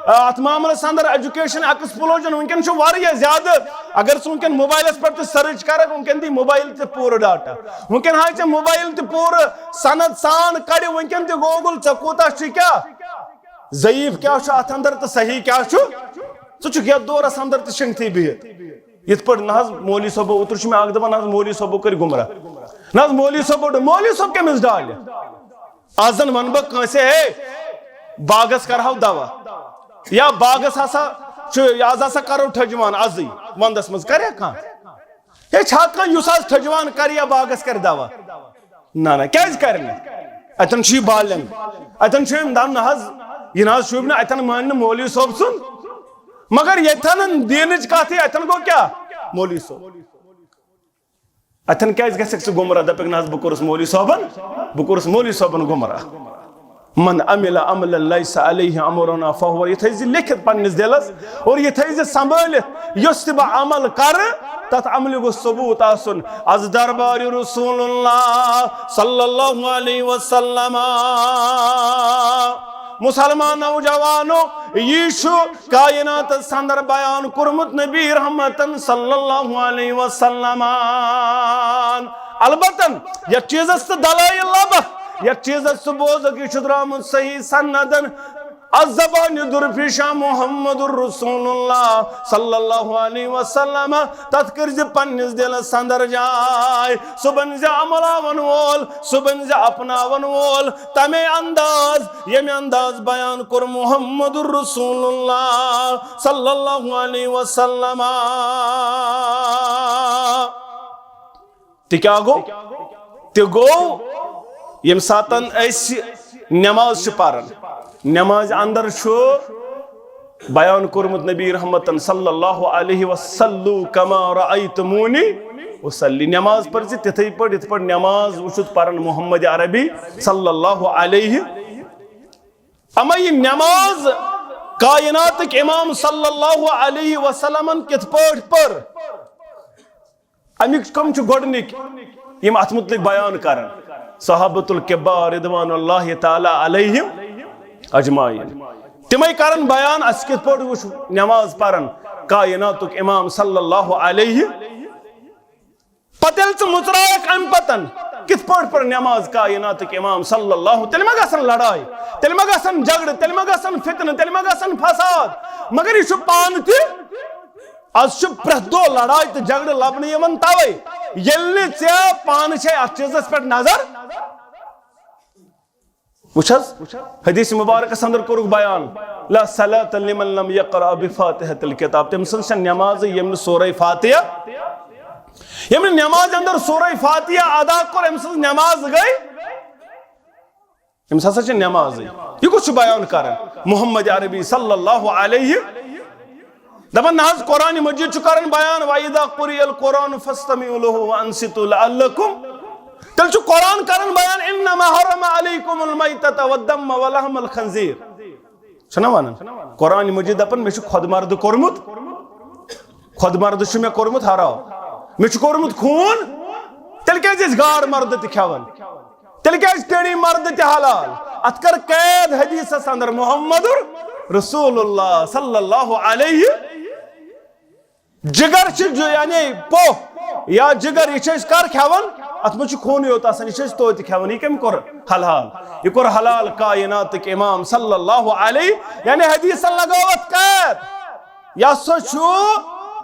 آ، اتھ معاملس اندر ایجوکیشن ایکسپلوجن۔ وٕنکیٚن چھُ واریاہ زیادٕ، اگر ژٕ وٕنکیٚن موبایلس پٮ۪ٹھ تہِ سرچ کرکھ، وٕنکیٚن دی موبایل تہِ پوٗرٕ ڈاٹا۔ وٕنکیٚن ہاوِ ژےٚ موبایل تہِ پوٗرٕ سند سان کڑِ، وٕنکیٚن تہِ گوگل، ژےٚ کوٗتاہ چھُے کیٛاہ ضعیف کیٛاہ چھُ اتھ اندر تہٕ صحیح کیٛاہ چھُ۔ ژٕ چھُکھ یتھ دورس اندر تہِ شنگتھٕے بِہِتھ۔ یِتھ پٲٹھۍ نہ حظ مولوی صٲبو، اوترٕ چھُ مےٚ اکھ دپان، نہ حظ مولوی صٲبو کٔرۍ گمراہ۔ نہ حظ مولوی صٲبو، مولوی صٲب کٔمِس ڈالہِ؟ از زن ونہٕ بہٕ کٲنٛسہِ، ہے، باغس کرہاو دوا، یا باغس ہسا چھُ، یا از ہسا کرو ٹھٔجوان ازٕے، ونٛدس منٛز کریا کانٛہہ؟ ہے، چھا کانٛہہ یُس از ٹھٔجوان کرِ یا باغس کرِ دوا؟ نہ، نہ، کیٛازِ کرِ نہٕ؟ اتٮ۪ن چھُ یہِ بالغ، اتٮ۪ن چھُ أمۍ دپان، نہ حظ، یہِ نہ حظ شوٗبہِ نہٕ، اتٮ۪ن مانہِ نہٕ مولوی صٲب سُنٛد۔ مگر ییٚتٮ۪ن دیٖنٕچ کتھ یی، اتٮ۪ن گوٚو کیٛاہ؟ مولوی صٲب۔ اتٮ۪ن کیٛازِ گژھکھ ژٕ گمراہ؟ دپکھ، نہ حظ، بہٕ کوٚرُس مولوی صٲبن، بہٕ کوٚرُس مولوی صٲبن گمراہ۔ من عمل عملا لیس علیہ امرنا فہو، یہِ تھٲیزِ لیکھِتھ پننِس دِلس اور یہِ تھٲیزِ سنبھٲلِتھ، یۄس تہِ بہٕ عمل کرٕ، تتھ عملہِ گوٚژھ ثبوت آسُن۔ از دربار رسول اللہ صلی اللہ علیہ وسلم۔ مسلمان نوجوانو، یہِ چھُ کائناتس اندر بیان کوٚرمُت نبی رحمتن صلی اللہ علیہ وسلم۔ البتہ یتھ چیزس تہٕ دلائل لبکھ، یتھ چیزس تہٕ بوزکھ، یہِ چھُ درامُت صحیح سندن از زبانِ درپیشاں محمد رسول اللہ صلی اللہ علیہ وسلم۔ تتھ کٔرۍ زِ پننِس دِلس اندر جاے۔ سُہ بنہِ زِ عملاون وول، سُہ بنہِ زِ اپناون وول۔ تمے انداز، ییٚمہِ انداز بیان کوٚر محمد رسول اللہ صلی اللہ علیہ وسلم۔ تہِ کیٛاہ گوٚو؟ تہِ گوٚو، ییٚمہِ ساتن أسۍ نماز چھِ پران، نمازِ اندر چھُ بیان کوٚرمُت نبی رحمتن صلی اللہ علیہ وسلم، کما رأیتمونی اصلی، نماز پٔرزِ تِتھے پٲٹھۍ یِتھ پٲٹھۍ نماز وٕچھُتھ پران محمد عربی صلی اللہ علیہ۔ اما یہِ نماز کائناتٕکۍ امام صلی اللہ علیہ وسلمن کِتھ پٲٹھۍ پٔر؟ امیُک کم چھُ گۄڈٕنِکۍ یِم اتھ متعلق بیان کران؟ صحابۃ الکبار رضوان اللہ تعالی علیہم اجمعین۔ تِمے کرن بیان، اسہِ کِتھ پٲٹھۍ وٕچھ نماز پران کائناتُک امام صلی اللہ علیہ۔ پتہٕ ییٚلہِ ژٕ مُژراوکھ امہِ پتن کِتھ پٲٹھۍ پٔر نماز کائناتُک امام صلی اللہ، تیٚلہِ ما گژھن لڑایہِ، تیٚلہِ ما گژھن جھگڑٕ، تیٚلہِ ما گژھن فتنہٕ، تیٚلہِ ما گژھن فساد؟ مگر یہِ چھُ پانہٕ تہِ، از چھُ پرٛٮ۪تھ دۄہ لڑایہِ تہٕ جھگڑٕ لبنہٕ یِوان توے، ییٚلہِ نہٕ ژےٚ پانہٕ چھے اتھ چیٖزس پٮ۪ٹھ نظر۔ وٕچھ حظ، حدیث مبارکس اندر کوٚرُکھ بیان، لا صلاۃ لمن لم یقرأ بفاتحۃ الکتاب، تٔمۍ سٕنٛز چھےٚ نمازٕے ییٚمۍ نہٕ سورہ فاتحہ، ییٚمۍ نہٕ نمازِ اندر سورہ فاتحہ ادا کوٚر، أمۍ سٕنٛز نماز گٔے، أمِس ہسا چھِ نمازٕے۔ یہِ کُس چھُ بیان کران؟ محمد عربی صلی اللہ علیہ۔ دپان نہ حظ، قرآن مجید چھُ کران بیان، وَإِذَا قُرِئَ الْقُرْآنُ فَاسْتَمِعُوا لَهُ وَأَنصِتُوا لَعَلَّكُمْ۔ تیٚلہِ چھُ قرآن کران بیان، إِنَّمَا حَرَّمَ عَلَيْكُمُ الْمَيْتَةَ وَالدَّمَ وَلَحْمَ الْخِنزِيرِ۔ چھُنہ ونان؟ قرآن مجید دپان، مےٚ چھُ خۄد مردٕ کوٚرمُت، خۄد مردٕ چھُ مےٚ کوٚرمُت حرام، مےٚ چھُ کوٚرمُت خوٗن، تیٚلہِ کیازِ ٲسۍ گاڈ مردٕ تہِ کھٮ۪وان؟ تیٚلہِ کیازِ کٔڑی مردٕ تہِ حلال؟ اتھ کر قید حدیثس اندر محمد رسول اللہ صلی اللہ علیہ۔ جگر چھِ جو-، یعنی پوہ یا جگر، یہِ چھِ أسۍ کر کھٮ۪وان؟ اتھ منٛز چھُ خوٗنٕے یوت آسان، یہِ چھِ أسۍ توتہِ کھٮ۪وان۔ یہِ کٔمۍ کوٚر حلال؟ یہِ کوٚر حلال کائناتٕکۍ امام صلی اللہ علیہ، یعنی حدیثن لگٲو اتھ قید۔ یہِ ہسا چھُ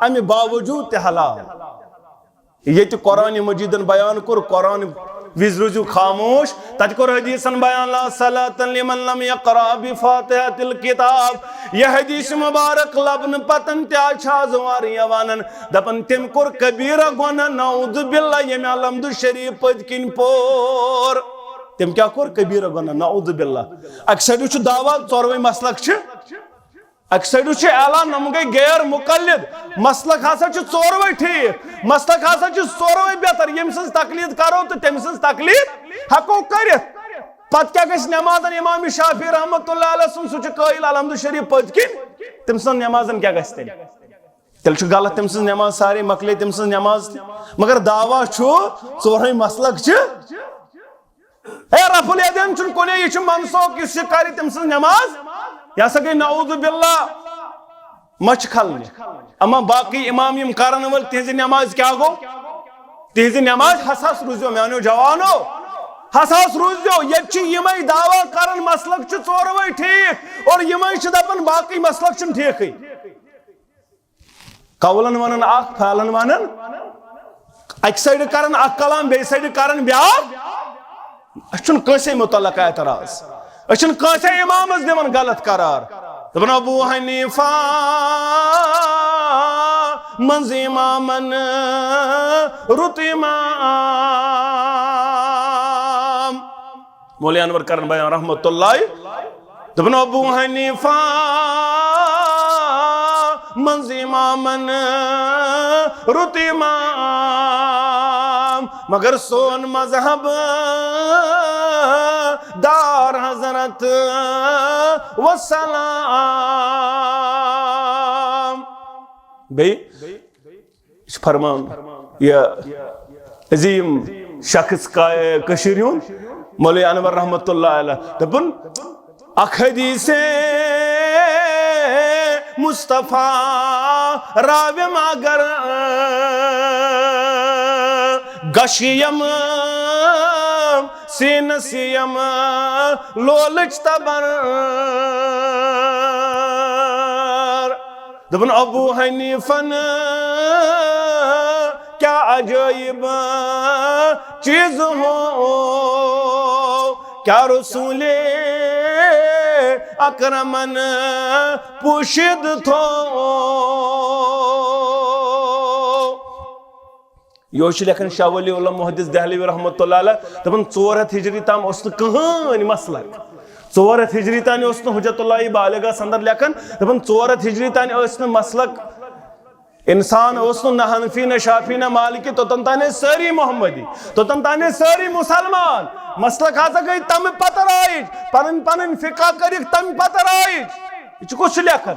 امہِ باوجوٗد تہِ حلال۔ ییٚتہِ قرآن مجیدن بیان کوٚر، قرآن وِزِ روٗزِو خاموش، تتہِ کوٚر حدیثن بیان، لا صلاة لمن لم يقرأ بفاتحة الكتاب۔ یہِ حدیث مبارک لبنہٕ پتن تہِ آز چھِ آز واریاہ ونان، دپان، تٔمۍ کوٚر کبیرہ گۄناہ، نعوذ باللہ، ییٚمۍ الحمد شریف پٔتۍ کِنۍ پوٚر۔ تٔمۍ کیٛاہ کوٚر؟ کبیرہ گۄناہ، نعوذ باللہ۔ اکہِ سایڈٕ چھُ دعویٰ ژورؤے مسلک چھِ، اکہِ سایڈٕ چھُ اعلان، یِم گٔے غیر مقلد۔ مسلک ہسا چھِ ژورؤے ٹھیٖک، مسلک ہسا چھِ ژورؤے بہتر۔ ییٚمۍ سٕنٛز تقلید کرو تہٕ تٔمۍ سٕنٛز تقلید ہٮ۪کو کٔرِتھ۔ پتہٕ کیٛاہ گژھِ نمازن؟ امام شافعی رحمتہ اللہ علیہ سُنٛد، سُہ چھُ قٲیِل الحمد شریف پٔتۍ کِنۍ، تٔمۍ سٕنٛز نمازن کیٛاہ گژھِ تیٚلہِ؟ تیٚلہِ چھُ غلط، تٔمۍ سٕنٛز نماز سارے، مۄکلے تٔمۍ سٕنٛز نماز تہِ۔ مگر دعویٰ چھُ ژورے مسلک چھِ۔ ہے، رفع الیدین چھُنہٕ کُنے، یہِ چھُ منسوخ، یُس یہِ کرِ، تٔمۍ سٕنٛز نماز، یہِ ہسا گٔے نعوذ باللہ مچھ کھلنہِ۔ اما باقی امام یِم کرن وٲلۍ، تِہنٛزِ نماز کیٛاہ گوٚو؟ تِہنٛزِ نماز، ہساس روٗزیو میانیو جوانو، ہساس روٗزیو۔ ییٚتہِ چھِ یِمے دعویٰ کران، مسلک چھِ ژوروے ٹھیٖک، اور یِمے چھِ دپان باقی مسلک چھِنہٕ ٹھیٖکھٕے۔ قولن ونان اکھ، فعلن ونان اکہِ سایڈٕ کران اکھ کلام، بیٚیہِ سایڈٕ کران بیٛاکھ۔ أسۍ چھُنہٕ کٲنٛسے متعلق اعتراض، أسۍ چھِنہٕ کٲنٛسے امامس دِوان غلط قرار۔ دپان، ابو حنیفہ منٛز امامن رُت امام۔ مولوی انور کرن بیان رحمت اللہ، دپان، ابو حنیفہ منٛز امامن رُت امام، مگر سون مذہب دار حضرت وسلام۔ بیٚیہِ یہِ چھُ فرمان، یہِ عظیٖم شخص کا-، کٔشیٖرِ ہُنٛد مولوی انور رحمتہ اللہ علیہ دَپان، اکھ حدیث مصطفیٰ راویم اگر گشیم سینس یم لولچ تبر۔ دپن ابو حنیفن کیا عجائب چیز ہو، کیا رسول اکرمن پوشید تھو۔ یہِ اوس چھُ لیکھان شاہ ولی اللہ محدث دہلوی رحمۃ اللہ علیہ، دپان ژور ہتھ ہجری تام اوس نہٕ کٕہٕنۍ مسلک، ژور ہتھ ہجری تام اوس نہٕ حجت اللہ بالغس اندر لیکھان، دپان ژور ہتھ ہجری تام ٲسۍ نہٕ مسلک انسان اوس نہٕ نہ حنفی نہ شافعی نہ مالکی، توٚتن تام ٲسۍ سٲری محمدی، توٚتن تام ٲسۍ سٲری مسلمان۔ مسلک ہسا گٔے تمہِ پتہٕ رائج، پنٕنۍ پنٕنۍ فقہ کٔرِکھ تمہِ پتہٕ رائج۔ یہِ چھُ کُس چھُ لیکھان؟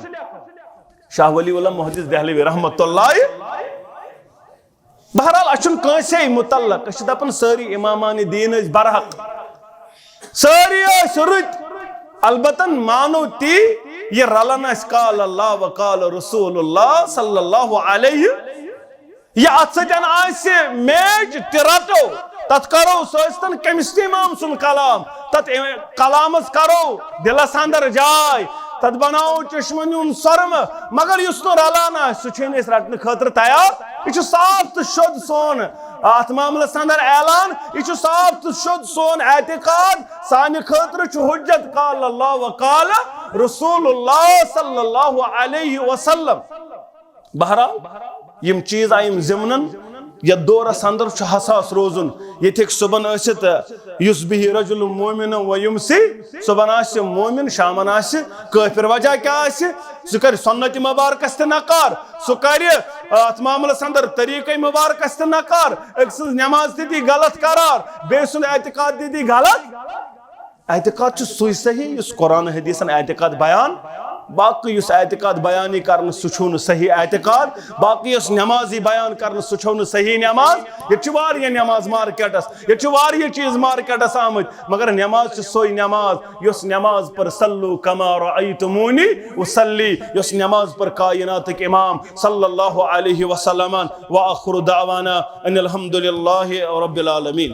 شاہ ولی اللہ محدث دہلوی رحمۃ اللہ۔ بہرحال، اسہِ چھُنہٕ کٲنٛسے متعلق، أسۍ چھِ دپان سٲری امامان دین ٲسۍ برحق، سٲری ٲسۍ رٕتۍ، البتہ مانو تی، یہِ رلان آسہِ قال اللہ و قال رسول اللہ صلی اللہ علیہ، یہِ اتھ سۭتۍ آسہِ میچ تہِ رٹو، تتھ کرو، سُہ ٲسۍتن کٔمِس تہِ امام سُنٛد کلام، تتھ کلامس کرو دلس اندر جاے، تتھ بناوو چشمن ہُنٛد سۄرمہٕ، مگر یُس نہٕ رلان آسہِ، سُہ چھُنہٕ أسۍ رٹنہٕ خٲطرٕ تیار۔ یہِ چھُ صاف تہٕ شوٚد سون اتھ معاملس اندر اعلان، یہِ چھُ صاف تہٕ شوٚد سون اعتقاد۔ سانہِ خٲطرٕ چھُ حجت قال اللہ و قال رسول اللہ صلی اللہ علیہ وسلم۔ بہرحال، یِم چیٖز آیِم ضمنن، یتھ دورس اندر چھُ حساس روزُن۔ ییٚتہِ ہیٚکہِ صبحن ٲسِتھ، یُس بِہِ رجل مومن و یُمسی، صبحن آسہِ مومن، شامن آسہِ کٲفر۔ وجہ کیٛاہ آسہِ؟ سُہ کرِ سنت مبارکس تہِ نکار، سُہ کرِ اتھ معاملس اندر طریقے مبارکس تہِ نکار، أکۍ سٕنٛز نماز تہِ دی غلط قرار، بیٚیہِ سُنٛد اعتقاد تہِ دی غلط۔ اعتقاد چھُ سُے صحیح یُس قرآن حدیثن اعتقاد بیان باقٕے یُس اعتقاد بیانی کرنہٕ، سُہ چھُو نہٕ صحیح اعتقاد۔ باقٕے یۄس نماز یی بیان کرنہٕ، سُہ چھُو نہٕ صحیح نماز۔ ییٚتہِ چھِ واریاہ نماز مارکیٹس، ییٚتہِ چھِ واریاہ چیٖز مارکیٹس آمٕتۍ، مگر نماز چھِ سۄے نماز یۄس نماز پر صلوا کما رأیتمونی اصلی، یۄس نماز پر کائناتٕکۍ امام صلی اللہ علیہ وسلمن۔ وآخر دعوانا ان الحمد للہ رب العالمین۔